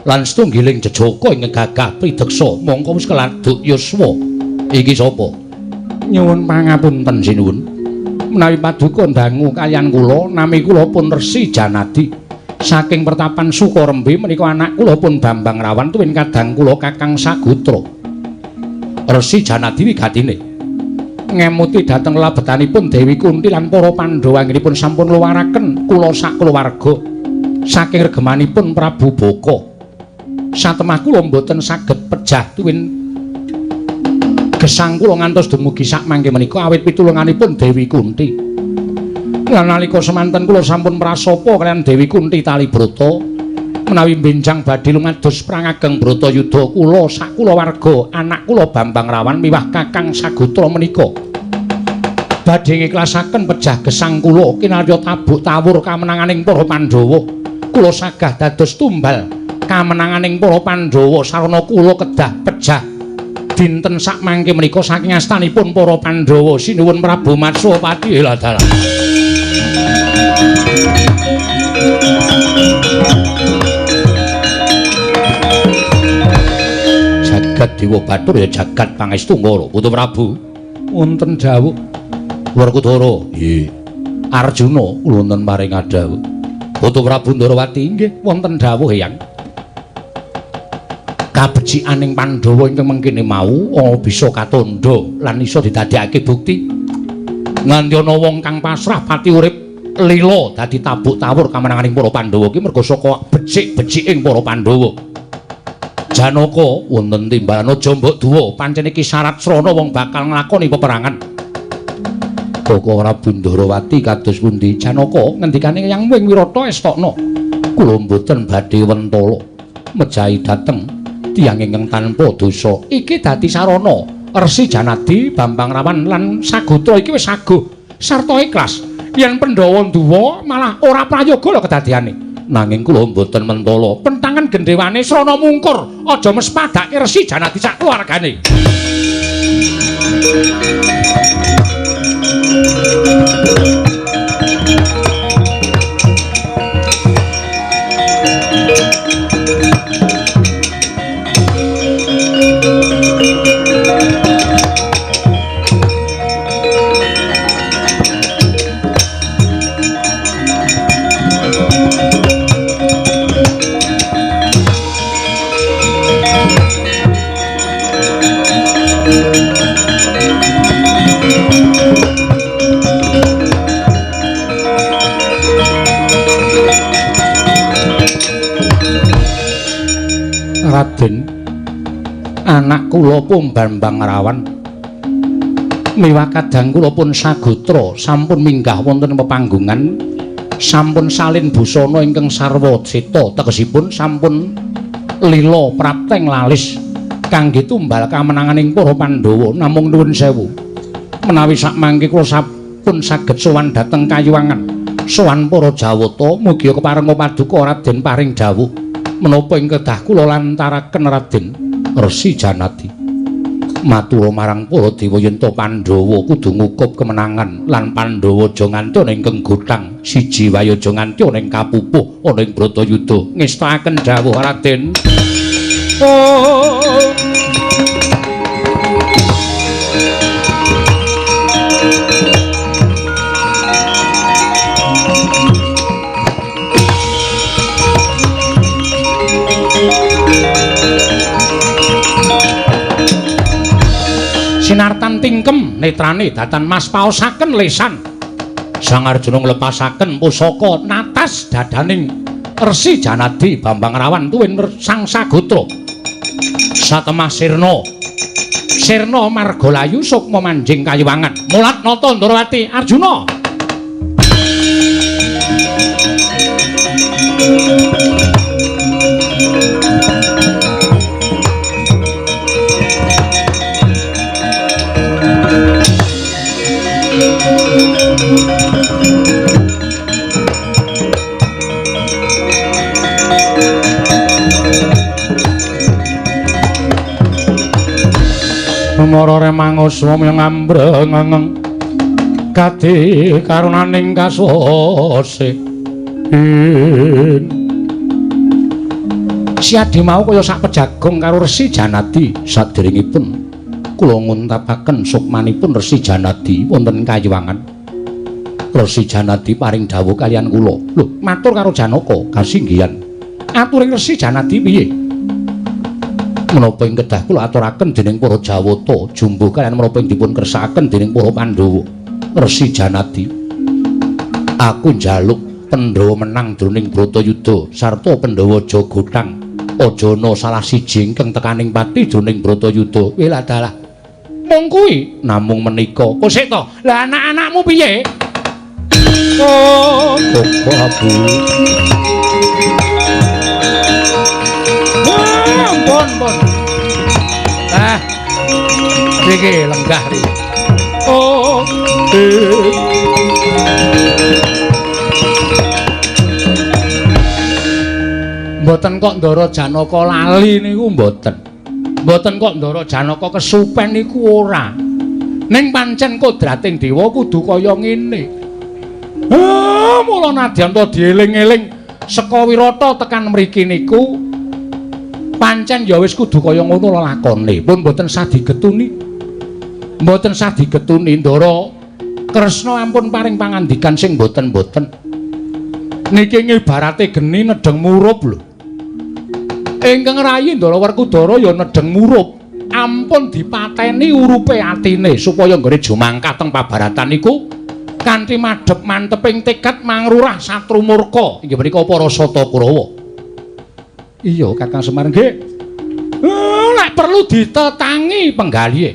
lan setunggiling jejaka ing gagah prideksa mongko wis keladuk yuswa. Iki sapa? Nyuwun pangapunten sinuwun. Menawi paduka dangu kaliyan kula, nami kula pun Resi Janadi. Saking pertapan Sukarembe menika anak kula pun Bambang Rawan tuwin kadang kula Kakang Sagutra. Resi Janadi wigatine ngemuti dhateng labetanipun Dewi Kunti lan para Pandhawa anggenipun sampun luwaraken kula sakulawarga saking regemanipun Prabu Baka. Satemah kula mboten saged pejah tuwin gesang kula ngantos dumugi sak mangke menika awit pitulunganipun Dewi Kunti. Lan nalika semanten kula sampun prasapa kaliyan Dewi Kunti Talibrata menawi benjang badhe lumados perang ageng Bratayuda kula sakulawarga anak kula Bambang Rawan miwah Kakang Sagutra menika badhe ngiklasaken pejah gesang kula kinarya tabuk tawur kamenanganing para Pandhawa. Kula sagah dados tumbal kamenanganing para Pandhawa sarana kula kedah pejah dinten sak mangke menika saking astanipun para Pandhawa. Sinuwun Prabu Matswapati. Lha dalah. Jagat Dewa Bathara ya jagat pangestu ngara. Putu Prabu wonten dawuh. Werkudara. Nggih. Arjuna wonten paring adhawuh. Putu Prabu Ndorowati nggih wonten dawuh Eyang. Kabecikaning Pandhawa ingkang mengkene mau bisa katandha lan iso didadekake bukti. Nganti ana wong kang pasrah pati urip lila dadi tabuk tawur kamenanganing para Pandhawa ki merga saka becik-beciking para Pandhawa. Janaka wonten timbalan aja mbok duwa pancen iki syarat srana wong bakal nglakoni peperangan. Koko Prabu Ndorowati kados pundi? Janaka ngendikane Yang wing Wirata estokna kula mboten badhe wentala mejahi dhateng tiyang ingkang tanpa dosa. Iki dadi sarana Resi Janadi, Bambang Rawan lan Sagutra iki wis saguh sarta ikhlas. Yen Pandhawa nduwa malah ora prayoga lho kedadiane. Nanging kula mboten mentala. Pentangan gendhewane srana mungkur, aja mespadake Resi Janadi sak keluargane. Raden, anak kula pun Bambang Rawan miwah kadang kula pun sagotra sampun minggah wonten pepanggungan, sampun salin busana ingkang sarwa cita, tegesipun sampun lila prapteng lalis kangge tumbal kamenanganing para Pandhawa. Namung nuwun sewu menawi sakmangke kula sampun saged sowan dhateng Kayuwangan, sowan para Jawata, mugi keparenga paduka Raden paring dawuh menapa ing kedah kula lantaraken Raden Resi Janadi. Matur marang para dewa yen to Pandhawa kudu ngukup kemenangan lan Pandhawa aja nganti ana ingkang gothang siji wae aja nganti ana ing kapupuh ana ing Bratayuda. Ngestakaken dawuh Raden. Oh. Sinartan tingkem netrane datan mas paosaken lesan. Sang Arjuna nglepasaken pusaka natas dadaning Resi Janadi Bambang Rawan tuwin sang sagotra. Satemah sirna sirna margalayu sukma manjing kayuwangan. Mulat nata Ndrawati Arjuna. Mara remangoswa ngambreng kadi karunaning kasose. Siadi mau kaya sak pejagung karo Resi Janadi. Saderengipun kula nguntapaken sukmanipun Resi Janadi wonten Kayuwangan. Resi Janadi paring dawuh kalian kula. Lho, matur karo Janaka kasinggihan. Aturing Resi Janadi piye? Menapa ing kedah kula aturaken dening para Jawata jumbuh kalian menapa ing dipun kersakaken dening para Pandhawa. Resi Janadi, aku njaluk Pandhawa menang jroning Bratayuda sarta Pandhawa aja gothang, aja ana salah siji ingkang tekaning pati jroning Bratayuda. Wilah dalah. Mung kuwi namung menika. Kosek to? Lah anak-anakmu piye? Oh, kok abu. Pun pun. Ah. Iki lenggah iki. Oh. Mboten kok Ndara Janaka lali niku mboten. Mboten kok Ndara Janaka kesupen niku ora. Ning pancen kodrating dewa kudu kaya ngene. Ah, mula nadyan to dieling-eling saka Wirata tekan mriki niku pancen ya wis kudu kaya ngono lelakone. Pun mboten sah digetuni. Mboten sah digetuni Ndara Kresna ampun paring pangandikan sing mboten-mboten. Niki ngibarate geni nedheng murup lho. Ingkang rayi Ndara Werkudara ya nedheng murup. Ampun dipateni urupe atine supaya nggone jumangkah teng pabaratan niku kanthi madhep manteping tekad mangrurah satru murka. Inggih menika para Sata Kurawa. Iya Kakang Semar nggih. Nek perlu ditetangi penggalihe.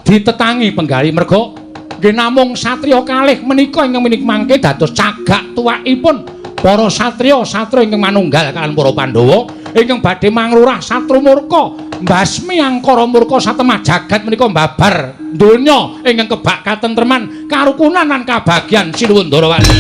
Ditetangi penggalih merga nggih namung satriya kalih menika ingkang menika mangke dados cagak tuwakipun para satriya-satriya ingkang manunggal kaliyan para Pandhawa ingkang badhe mangrurah satru murka mbasmi angkara murka satemah jagat menika mbabar donya ingkang kebak katentreman karukunan lan kabagyan. Sinuwun Ndrawati.